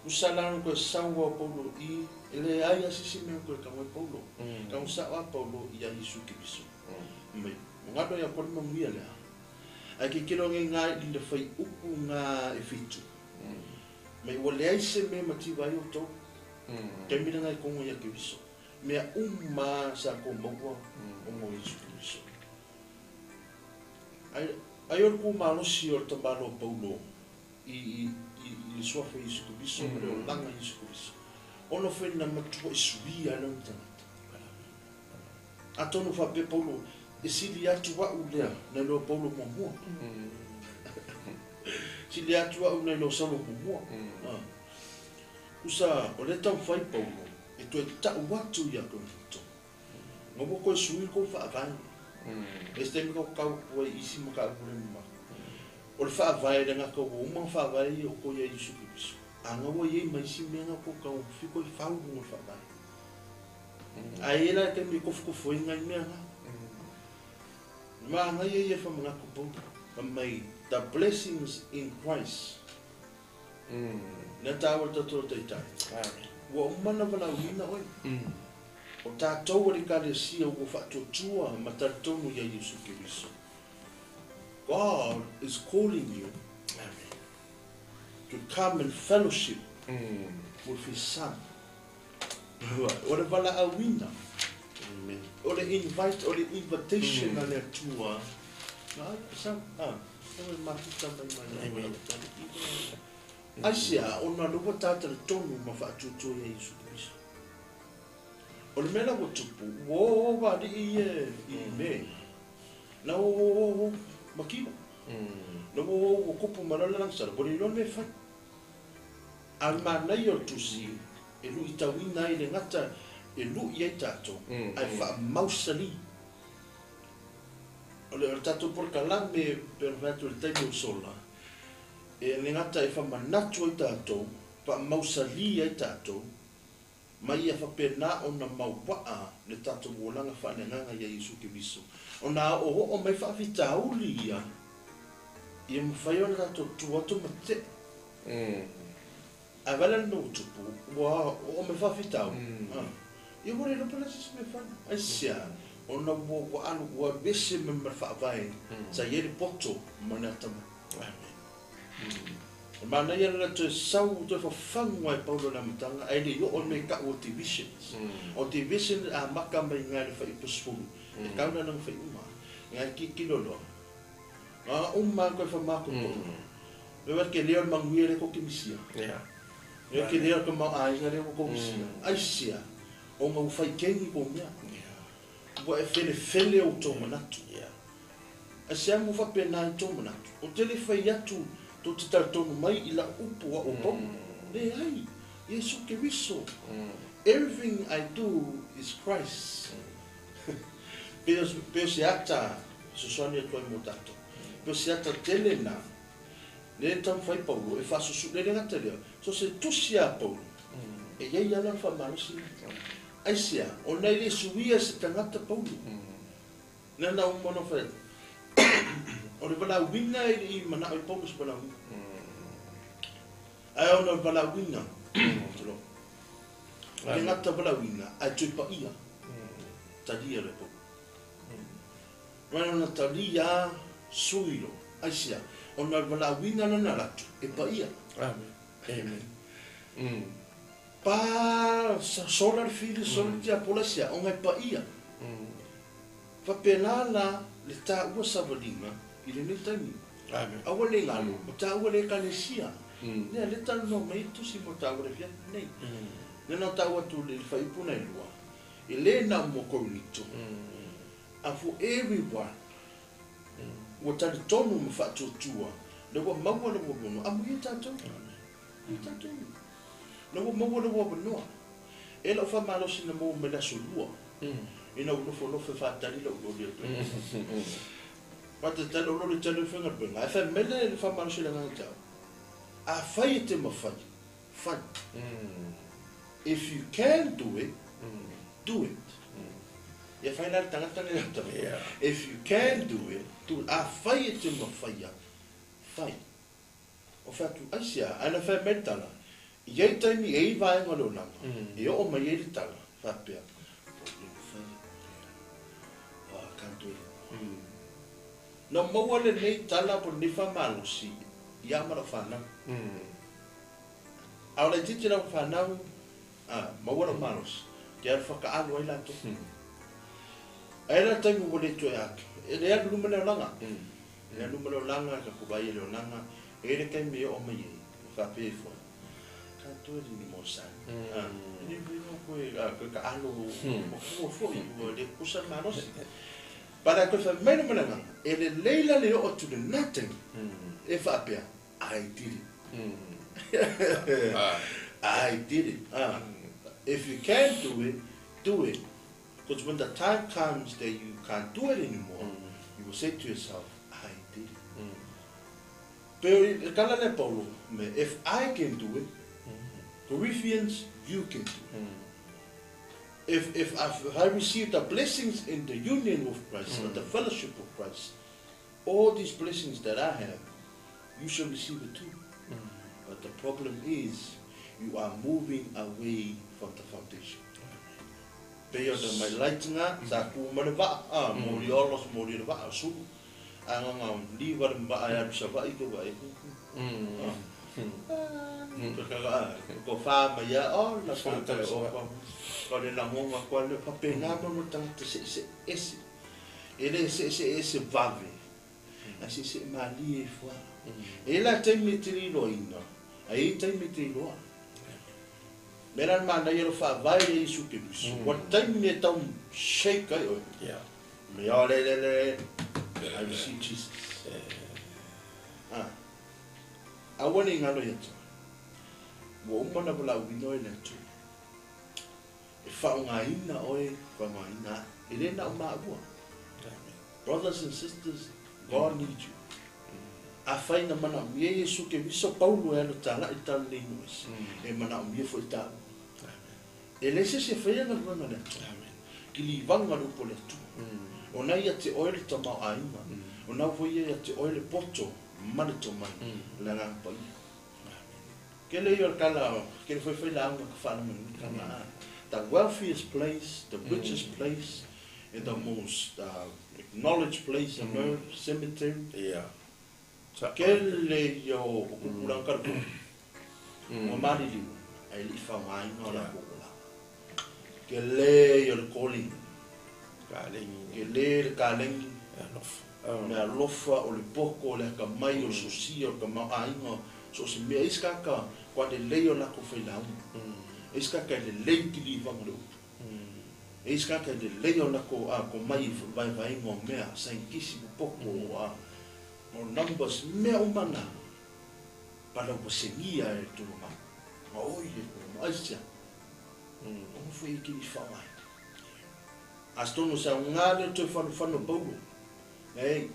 Usa la ona toe sau lava o Paulo i, e leai lava se isi mea na toe tago ai Paulo. Tago sao lava Paulo ia Iesu Keriso. Mai, galo ia koe le manuia lea. Ae tilotilo nei nga i le fuaiupu nga e 7. Mai ua leai se mea e mativa ai outou. Taimi lena i kogo ia Keriso. Mea uma lava sa kou maua ona o Iesu Keriso. Ai, ai o le ku malosi o le tamaloa Paulo i, i, i, i le suafa o Iesu Keriso ma le olaga o Iesu Keriso. Ona foi na matua i suia ai lona tagata. Atonu faapea Paulo, e sili atu au lea nai lo Paulo muamua. Sili atu au nai lo Saulo muamua. Usa, o lea taumafai Paulo e toe tau atu ia Korinito. Nga ua toe sui le tou faavae. E se taimi kau kau atu ai i isi mataupu le mamalu. O le faavae le gata ua uma ona faavae ia outou ia Iesu Keriso. A nga ua i ai ma isi mea nga tou taofi toe fau i luga o le faavae. Ae i ai la le taimi e tofutofu ai nai mea na. Manaia ia faamanatu Paulo, fai mai, The blessings in Christ. Lea taua le tatou Taitai. Ua uma ona valaauina oe. O tatou o le Ekalesia ua faatuatua ma talitonu ia Iesu Keriso. God is calling you to come and fellowship with His Son. O le valaauina, o le invite, o le invitation a le Atua. Aisea? Ona lea ua ta talitonu ma faatuatua ia Iesu Keriso. O le mea la ua tupu, ua o o alii ia i me. Na o o o ma kilo. Na ua o ua kupu ma lana langsala, ua le iloa le mea e fai. A o le manaia o le tusi e luitauina ai le gata e lui ai tatou, ae faamausali. O le tatou polokalame pei ona fai atu i le taimi ua sola, e le gata e faamanatu ai tatou, faamausali ai tatou, ma ia faapena ona mauaa le tatou olaga faaleagaga ia Iesu Keriso. Ona oooo mai faafitauli ia, ia mafai ona tatou tu atu ma tetee. Ae vaai la i le mea ua tupu, ua oo mai faafitauli. Ia ua le iloa pe o le a se isi mea e fai. Aisea? Ona ua alu, ua alu ese mai ma le faavae sa i ai le poto ma le atamai. E manaia le toe sau, toe fafagu lava e Paulo i le amataga, ae le i oo i le mea e tau o divisions. O division e amata mai i ina i le fuaiupu 10, e tau la lana faaiuga. Ina e tilotilo loa, na uma lava toe faamatotoa. E ua tele o le manuia lea tou te misia. E ua tele o le tamaoaiga lea ua tou misia. Aisea? Ona ua fai keni tou mea. Ua e felefele outou manatu. Aisea ua faapena ai tou manatu? Ou te le fai atu tou te talitonu mai i lau upu a outou. Leai! Iesu Keriso. Everything I do is Christ. Pei o se ata fesoasoani atu ai mo tatou. Pei o se ata tele lena, lea e taumafai Paulo e faasusulu, e le gata i lea, so o se tusi lava a Paulo, e i ai lava lana faamalosi lea. Aisea? Ona e le suia e se tagata Paulo. Lea na uma ona fai atu, o le valaauina e le i manao i Paulo se valaauina. Ae ona o le valaauina, e le gata valaauina, ae toe paia. Talia le Paulo. Mai ona talia sui lo. Aisea? Ona o le valaauina lana latu e paia. Amen. Amen. Pa sola le fili, sola le tiapola, aisea? Ona e paia. Faapena la le taua savaliga i lenei taimi. Amen. Aua le galo, o taua le Ekalesia. Lea le talanoa mai ai le tusi mo taua le afiafi lenei. Lea na tau atu i le fuaiupu na e lua, e le na o mo Korinito, a for everyone ua talitonu ma faatuatua, lea ua maua lou avanoa. Amuia tatou. Amuia tatou. Lea ua maua lou avanoa. E lau faamalosi na maua mai le aso lua, ina ua nofonofo e faatali lau loli atu ai. Faatalitali lau loli e tali ai le faigaluega, ae fai mai le faamalosi i le agaga tau, afai e te mafai, fai. If you can do it, do it. Ia fai la le tagata lea e tau. If you can do it, do it. Afai e te mafaia, fai. O fai atu, aisea? Ae na fai mai le tala, i ai taimi e i vaega o le olaga, e oo mai ai le tala, faapea, ua le mafaia. Oh, I can't do it anymore. Na maua lenei tala po o lenei faamalosi ia ma lau fanau. A o laitiiti lau fanau, a, maua lou malosi, ke alu whakaalu ai latou. Ae la taimi ua le toe atu, e le alu luma le olaga. E le alu luma le olaga, ka kuai e le olaga, e le taimi e oo mai ai, e faapea ifo ai, ka toe ni mo san. A, e le mea o koe, a, koe ka alo o fua foi, ua le kusa le malosi. But a koe whai mai le malaga, e lelei la le oo atu lena taimi, e faapea, I did it. I did it. If you can do it, do it. Because when the time comes that you can't do it anymore, you will say to yourself, I did it. Pero i le tala lea Paulo, me, if I can do it, Corinthians, you can do it. If I receive the blessings in the union with Christ, or the fellowship of Christ, all these blessings that I have, you shall receive it too. But the problem is, you are moving away from the foundation. Pei ona mai laitinga, sa ku ma le vaa, a, moli ola, moli le vaa, sulu. A nga liva le vaa e alu Savaii ke vaa e kuku. Ko wha mai ia, o, la sa te o, ko le langonga koa le papena ma mo tangata se se ese. E le se se ese vave. A se se mali e fua. E la taimi te lilo ina. A e taimi te iloa. Mera mana ia lo whaavae e Isu Keriso. Wa taimi e tau shake ai oe. Me o le le le, I receive Jesus. Ah. Aua ne i galo ia te oe. Ua uma ona valaauina oe e le Atua. E faaaogaina oe, faaaogaina au. E le na o maua. Brothers and sisters, God needs you. Afai na manaomia Iesu Keriso, Paulo e alu talai i le talalei nuu ese, e manaomia foi taua. E leai se isi e faia galuega a le Atua. Kilivaga le upu a le Atua. O na ia te oe le tamaoaiga, o na foi ia ia te oe le poto ma le tomai, le Agaga Paia. Kele ia o le tala, kele foi fai lauga ka faalagolago tala a. The wealthiest place, the richest place, and the most acknowledged place on earth, cemetery. Kele ia o tupulaga kala foi. Ua maliliu, ae le i faaaogaina o latou olaga. Kele ia o le calling. Kele le kalegi. Le alofa, o le poto, o le akamai, o le sosia, o le tamaoaiga, so o se mea. E isi tagata kua lelei o latou failauga. E isi tagata e lelei kilivaga o le upu. E isi tagata e lelei o latou tomai i vaevaega o mea, saienitisi po poto, o numbers, mea uma na. Pala ua segia e le tulaga. Ma oi le tulaga. Aisea? Ona foi e kili faaaogaina. A se tonu o se aoga lea o toe fanofano Paulo. Ei,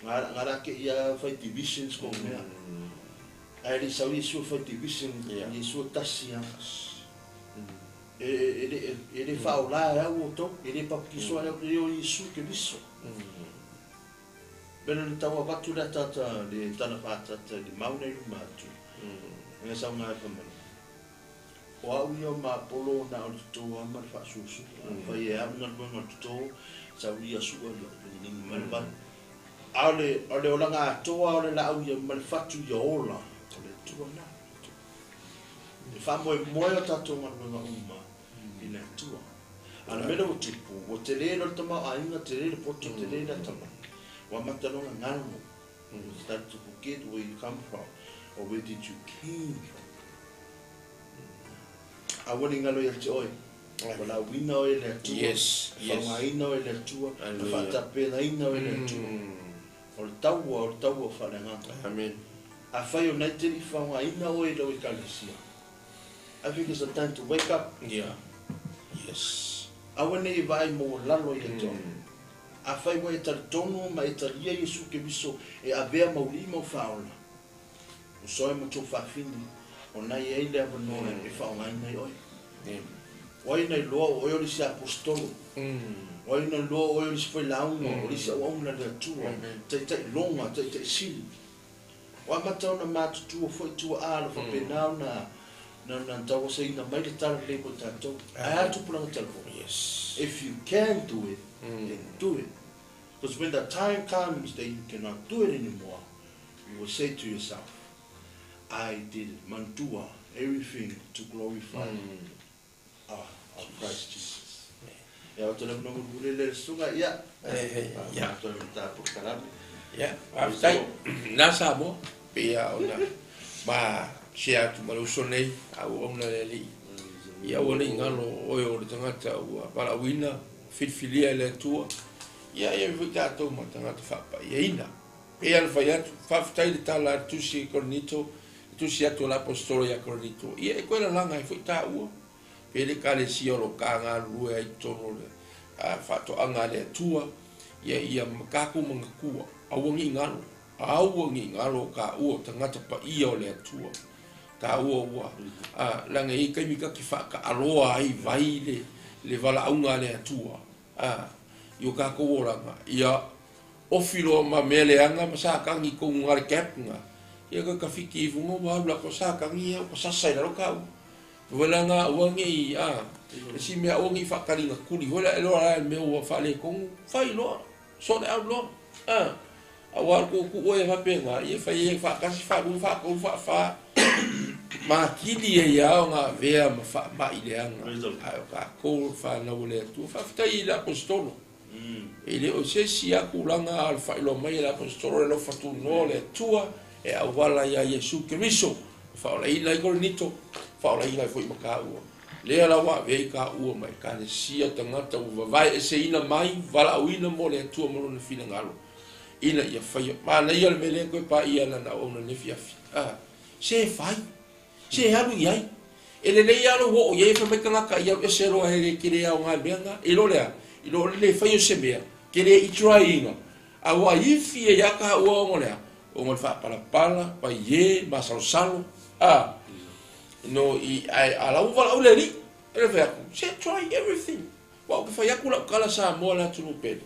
nga la ke ia fai divisions ko mea. Ae le i sau Iesu e fai division, Iesu e tasi lava. E le faaola e au outou, e le papatisoa e au, e o Iesu Keriso. Pele na tau avatu le ataata, le tala faaataata i le mau nei luma atu, nga sau nga e fai mai. O au ia o ma Apolo na o le toto lava ma le faasuasu. Afai e au galuega o le toto, sau ia sua ia ligi mai le vai. A o le, o le olaga atoa o le laau ia ma le fatu ia ola, o le Atua lena. E faamoemoe o tatou galuega uma i le Atua. A o le mea lea ua tupu, ua tele loa le tamaoaiga, tele le poto, tele le atamai. Ua amata loa ona galo. You start to forget where you come from or where did you came from. Aua ne i galo ia te oe. Valaauina oe e le Atua. Yes, yes. Faaaogaina oe e le Atua. Hallelujah. Faatapenaina oe e le Atua. O le taua, o le taua faaleagaga. Amen. Afai o na e te le i faaaogaina oe i lau ekalesia, I think it's a time to wake up. Yeah. Yes. Aua ne i vaai maualalo ia te oe. Afai ua e talitonu ma e talia Iesu Keriso e avea mauli mau faaola, o soe ma tou faafini, o na i ai le avanoa e faaaogaina ai oe. O ai na iloa o oe o le isi aposetolo? O ai na iloa o oe o le isi failauga, o le isi auauna a le Atua, taitai loga, taitai sili? Ua amata ona matutua foi tuaa le faapena ona na tauasaina mai le tala lelei mo tatou. Ae a tupulaga talavou? If you can do it, then do it. Because when the time comes that you cannot do it anymore, you will say to yourself, I did it, manatua, everything to glorify our Christ Jesus. Ia, o te lau noho lele le susuga, ia, Ia. Toe ta polokalame. Ia, faafetai. Na Samoa, pei lava ona ma share atu ma le uso nei, a ua auauna le Alii. Ia aua ne i galo oe o le tagata ua valaauina, filifilia e le Atua. Ia, e ave foi tatou ma tagata faapaiaina. Pei lava ona fai atu, faafetai i le tala a le Tusi i Korinito, le tusi atu a le Aposetolo ia Korinito, ia e toe lalaga ai foi taua, pei le Ekalesia o lo o ta galulue ai i totonu o le faatoaga a le Atua, ia ia tatou manatua, aua ne i galo, aua ne i galo o taua o tagata paia o le Atua. Taua ua, leaga e i ai taimi ta te faataaloa ai vai le le valaauga a le Atua i o tatou olaga, ia ofi loa ma mea leaga ma sakagi i kou gale cap ga, ia ka tafiti ifo ua alu lako sakagi ia ua sasa i lalo taua. Welaga aua nei e si mea aua nei faataliga tuli foi la e loa la le mea ua faaletonu, fai loa, sort out loa. Aua o le tuutuu ai e faapena, ia fai ai faatasi, faalua, faatolu, faafa, matili ai lava ona avea ma faamai leaga. Ae o tatou o le fanau a le Atua. Faafetai i le Aposetolo. E le o se isi lava tulaga a o le faailoa mai e le Aposetolo le alofa tunoa o le Atua e auala ia Iesu Keriso e faaolaina ai Korinito, faaolaina ai foi ma taua. Lea la ua avea i taua ma Ekalesia tagata ua vavaeeseina mai, valaauina mo le Atua ma Lona finagalo ina ia faia. Manaia le mea lea toe paia e lana auauna i lenei afiafi. Se fai, se alu i ai. E lelei lava lou oo i ai e fai mai tagata i alu ese loa e le tele aoga i mea na. I lo le a? I lo le le fai o se mea, ke le i try ina. A ua ifi ai lava taua ona o le a? Ona o le faapalapala, paie, masalosalo, a no i ae a la ua valaau le alii. E le fai atu, se try everything. Ua ou te fai atu lau tala Samoa le atunuu pele.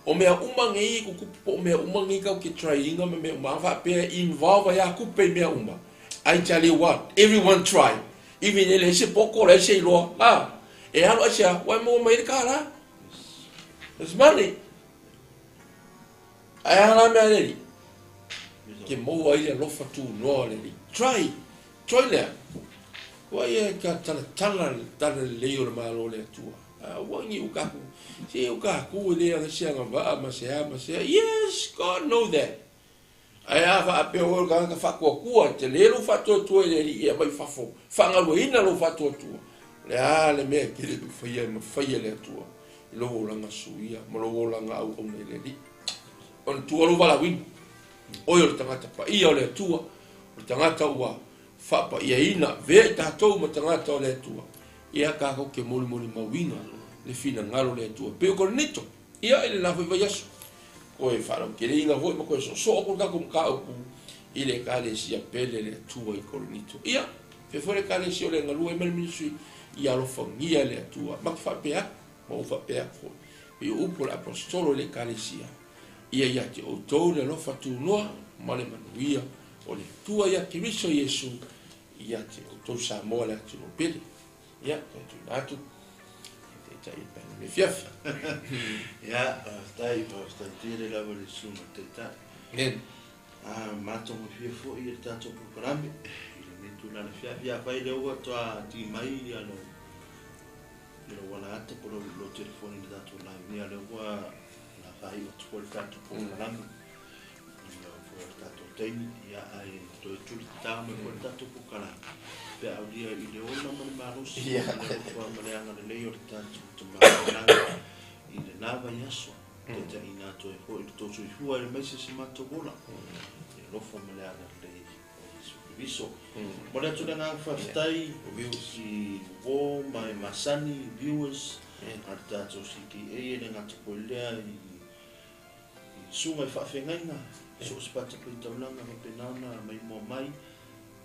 O mea uma nei e tutupu po o mea uma nei tatou te try ina ma mea uma a faapea e involve ai a tupe i mea uma. I tell you what, everyone try. Even e leai se poto, leai se iloa, a e alu aisea, ua e maua mai ai le kālā. There's money. Ae a la mea a le Alii? Ke maua ai le alofa tunoa o le Alii. Try, try lea. Ua ia e ka talatala le tala lelei o le Malo o le Atua. Aua ni u kaku, se u kaku e le aga se agavaa ma se a ma se a. Yes, God know that. Ae a faapea oe o le tagata faatuatua, e tele lou faatuatua i le Alii e aumai i fafo, faagalueina lou faatuatua. O le a le mea e tele e faia e mafai e le Atua i lou olaga suia ma lou olaga auauna i le Alii. Ona tua lou valaauina. Oe o le tagata paia o le Atua, o le tagata ua faapaiaina, avea i tatou ma tagata o le Atua, ia tatou te molimoli-mauina le finagalo o le Atua. E pei o Korinito, ia i le la foi vaiaso, toe faalauteleina foi ma toe soosoo atu le tatou mataupu i le Ekalesia pele le Atua i Korinito. Ia, faapea foi le Ekalesia o le galue ai ma le ministry, ia alofagia e le Atua. Ma te faapea atu, ma ou faapea atu foi, pei o upu a le Aposetolo i le Ekalesia, Ia ia te outou le alofa tunoa ma le manuia o le Atua ia Keriso Iesu ia te outou Samoa le atunuu pele. Ia, toe tuuina atu e taitai i le paeaga nei afiafi. Ia, faafetai, faafetai tele lava i le susuga i le Taitai. Amen. Matagofie foi le tatou polokalame i lenei tulaga afiafi. Afai lea ua toa ti mai ia lou i lou alaata po o lou telefoni i le tatou live, ia lea ua na faaiu atu foi le tatou polokalame i le foi o le tatou taimi, ia ae toe tuli tatao mai foi le tatou polokalame pe a aulia i le ola ma le malosi le alofa ma le agalelei o le tatou Tama i lena vaiaso. Taitaiina atu ai foi le tou soifua e aemaise se matou ola i le alofa ma le agalelei o Iesu Keriso. Momoli atu le agaga faafetai i uo ma e masani, viewers, a le tatou CKA e le gata foi lea i susuga i faafeagaiga, so o se fatafaitaulaga faapena ona maimoa mai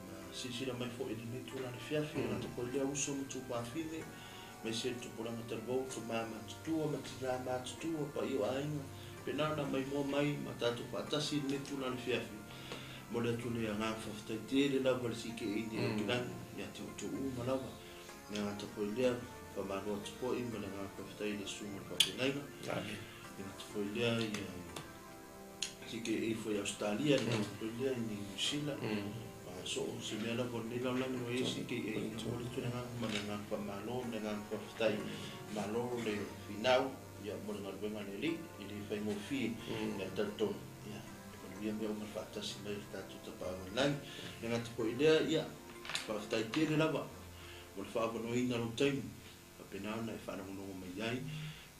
ma silasila mai foi i lenei itula afiafi, e le gata foi lea uso ma tuafafine, aemaise le tupulaga talavou, tama matutua ma tina matutua, paia o aiga, faapena ona maimoa mai ma tatou faatasi i lenei itula afiafi. Momoli atu le agaga faafetai tele lava i le CKA nei Aukilani ia te outou uma lava. Le gata foi lea, faamalo atu foi ma le agaga faafetai i le susuga i le faafeagaiga. Le gata foi lea i CKA foi i Ausetalia, le gata foi lea i Niu Sila. So o se mea lava o lenei lalolagi ua i ai CKA, e momoli atu le agaga ma le agaga faamalo ma le agaga faafetai. Malo le finau ia mo le galuega a le Alii, e le faigofie, ia talitonu, ia e manuia mea uma le faatasi mai o le tatou Tapaau i le Lagi. Le gata foi lea, ia faafetai tele lava mo le faaavanoaina o lou taimi, faapena ona e faalogologo mai ai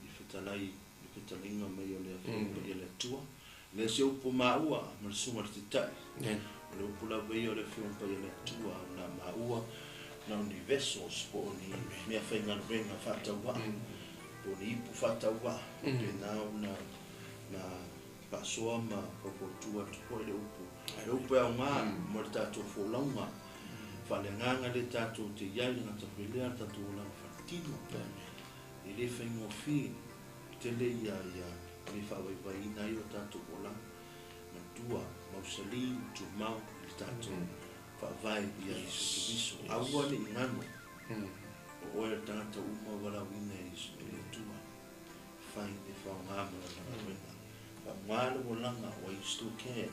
i fetalai i fetalaiga mai o le Afioga Paia le Atua. E le o se upu maua ma le Susuga i le Taitai, o le upu lava ia o le Afioga Paia le Atua na maua na o ni vessels po o ni mea faigaluega faatauvaa, po o ni ipu faatauvaa, faapena ona na faasoa ma faufautua atu foi le upu, le upu e aoga mo le tatou folauga. Faaleagaga lea tatou te i ai, le gata foi lea le tatou olaga faaletino. E le faigofie tele ia mea faavaivaiina ai o tatou olaga. Matua, mausali, tumau i le tatou faavae ia Iesu Keriso. Aua ne i gano, o oe le tagata uma valaauina e le Atua. Fai e faaaoga ma lana galuega. Faaaoga le olaga while you still can.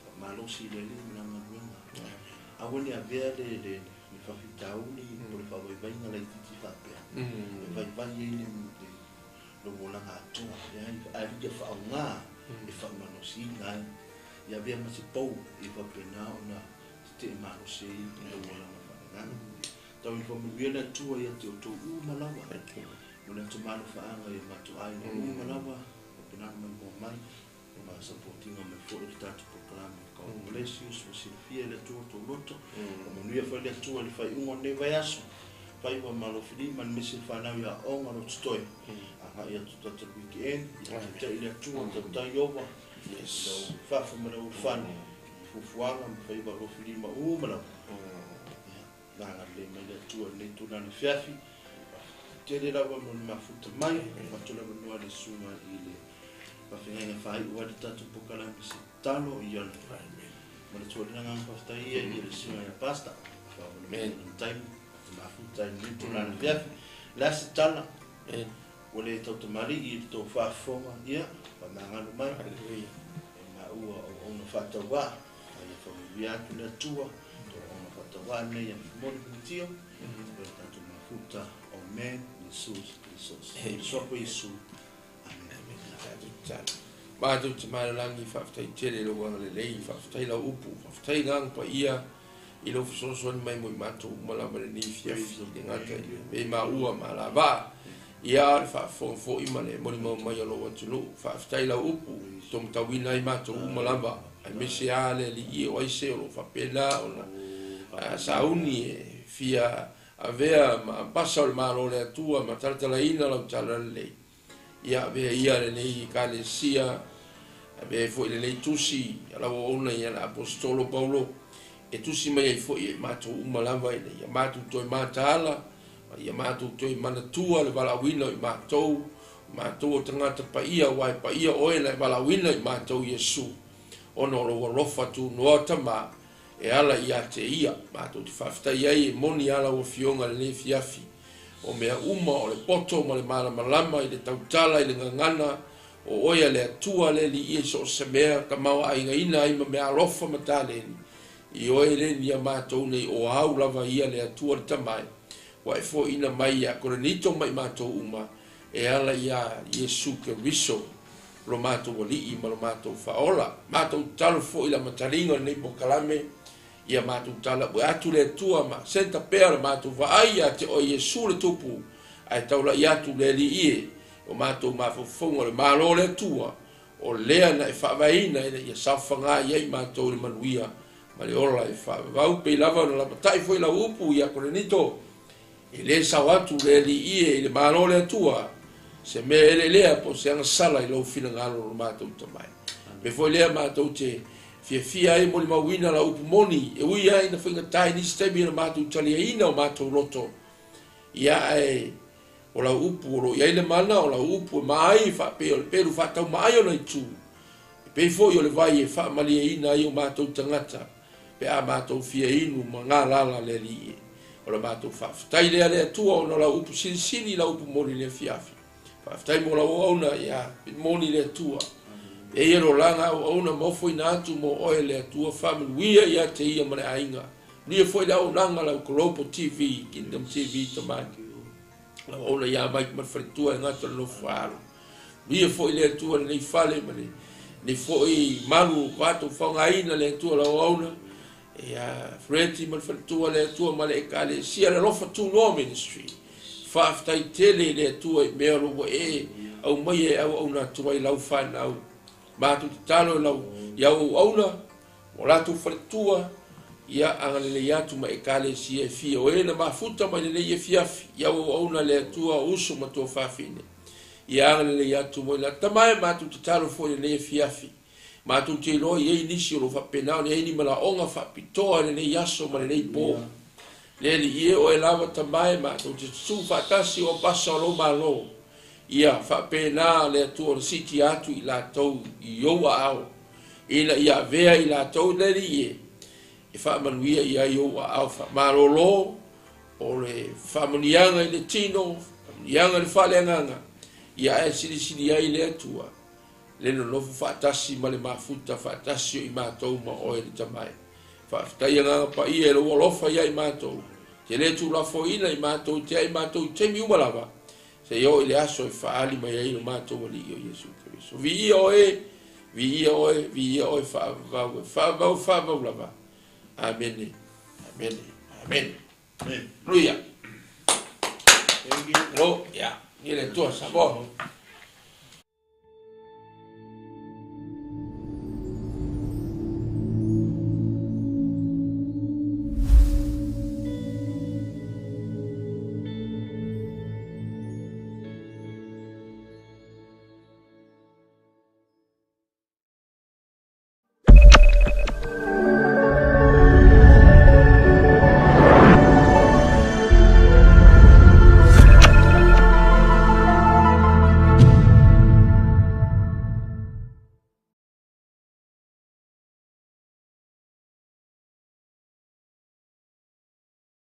Faamalosi i le Alii ma lana galuega. Aua ne i avea le faafitauli po o le faavaivaiga laitiiti faapea e vaivai ai le olaga atoa. Leai, ae ia faaaoga e faamalosiina ai. Ia avea ma se pou e faapena ona tetee malosi ai i lou olaga faaleagaga. Tau ina faamanuia le Atua ia te outou uma lava. Mo le atumalo faaga i matou aiga uma lava. Faapena ona maimoa mai ma supportinga mai foi le tatou polokalame. God bless you. Ua silafia e le Atua outou loto. Faamanuia foi le Atua i le faaiuga o lenei vaiaso. Faiva ma alofilima le misi le fanau ia aoga lo totoe. Agai atu tatou weekend. Ia taitai le Atua, tautai ova. Lau fafo ma le ulufale. Fuafuaga ma faiva alofilima uma lava. Ia, agalelei mai le Atua i lenei tulaga fiafi. Tele lava mo le mafuta mai. Atu le avanoa le susuga i le faafeagaiga faaiu ai le tatou polokalame se tatalo ia ma le tuualina agaga faafetai ia i le susuga ia Pastor. Faavanoa le taimi te mafuta i lenei tulaga fiafi. Le a se tala ua le tautamalii i le tou faafofoga, ia faamagalo mai. E maua o auauna faatauvaa, a ia faamanuia atu le Atua o auauna faatauvaa nei ia Moni Penitio, o le tatou mafuta. Amen. Jesus, Jesus. Sopo Iesu. Amen. Matou te malolagi, faafetai tele i lou agalelei, faafetai lau upu, faafetai agaga paia i lou fesoasoani mai mo i matou uma lava lenei fiafi, le gata i le mea maua ma alavaa. Ia le faafofoga foi ma le molimau mai o lou atunuu. Faafetai lau upu, tomatauina ai matou uma lava, aemaise lava le alii o aise o loo faapena ona sauni e fia avea ma pasa o le Malo o le Atua ma talatalaina lau tala lelei. Ia avea ia lenei ekalesia, avea foi lenei tusi a lau auauna ia le Aposetolo Paulo, e tusi mai ai foi e matou uma lava ina ia matou toe mataala, ma ia matou toe manatua le valaauina o i matou, matou o tagata paia, aua e paia oe na e valaauina i matou Iesu, ona o lou alofa tunoa Tama e ala ia te ia. Matou te faafetai ai e moni a lau afioga lenei fiafi, o mea uma o le poto ma le malamalama i le tautala i le gagana o oe a le Atua le Alii i so o se mea tamaoaigaina ai ma mea alofa ma taleni i oe le nia matou nei o au lava ia le Atua le Tamae ua e foaiina mai ia Korinito ma i matou uma e ala ia Iesu Keriso lo matou Alii ma lo matou Faaola. Matou tatalo foi la mataliga o lenei polokalame, ia matou tala ue atu le Atua ma senta pea le matou vaai ia te oe Iesu le Tupu, ae taulai atu le Alii e o matou mafaufauga o le Malo o le Atua, o lea na e faavaeina ina ia saofaga i ai matou i le manuia ma le ola e faavavau. Pei lava ona lapatai foi lau upu ia Korinito, e le sao atu le Alii e i le Malo o le Atua se mea eleelea po o se agasala i lou finagalo o lo matou Tamae. Me foi lea matou te fiafia ai molimauina lau upu moni, e ui ai na faigata i nisi taimi o le matou taliaina o matou loto, ia ae o lau upu o lo o i ai le mana, o lau upu e maai faapea o le pelu faataumaai ona itu, e pei foi o le vai e faamalieina ai o matou tagata pe a matou fia inu ma galala le Alii e. O le matou faafetai lea le Atua ona o lau upu silisili, lau upu moni le fiafi. Faafetai mo lau auauna ia moni le Atua. E ia lo laga auauna ma ofoina atu mo oe le Atua, faamanuia ia te ia ma le aiga. Manuia foi le auaunaga lau Global TV, Kingdom TV tamai. Lau auauna ia Mike ma le faletua e gata o le nofo alo. Manuia foi le Atua lenei fale ma lenei foi malu matou faaaogaina le Atua lau auauna. Ia Fredi ma le faletua le Atua ma le ekalesia le alofa tunoa ministry. Faafetai tele i le Atua i mea o lo ua e aumai e auauna atu ai lau fanau. Matou tatalo lau i au auauna o latou faletua, ia agalelei atu ma ekalesia e fia o e na mafuta mai lenei afiafi i au auauna le Atua o uso ma tuafafine. Ia agalelei atu mo i la tamae. Matou tatalo foi lenei afiafi Matou te iloa e i ai nisi o lo o faapena ona i ai ni manaoga faapitoa i lenei aso ma lenei po. Le Alii e, Oe lava Tama e, matou te tutuu faatasi o pasa o lou Malo. Ia faapena le Atua ona siitia atu i latou i ou aao, ina ia avea i latou le Alii e, e faamanuia i ai ou aao faamalolo, o le faamanuiaga i le tino, faamanuiaga i le faaleagaga, ia ae silisili ai le Atua le nonofo faatasi ma le mafuta faatasi o i matou ma oe le Tama e. Faafetai Agaga Paia i lou alofa ia i matou, te le tuulafoina i matou te ai matou i taimi uma lava, seia oo i le aso e faaali mai ai lo matou Alii o Iesu Keriso. Viia oe, viia oe, viia oe faavavau e, faavavau, faavavau lava. Amene, amene, amene. Hallelujah. Thank you. Hello, ya. Ni le Atua Samoa.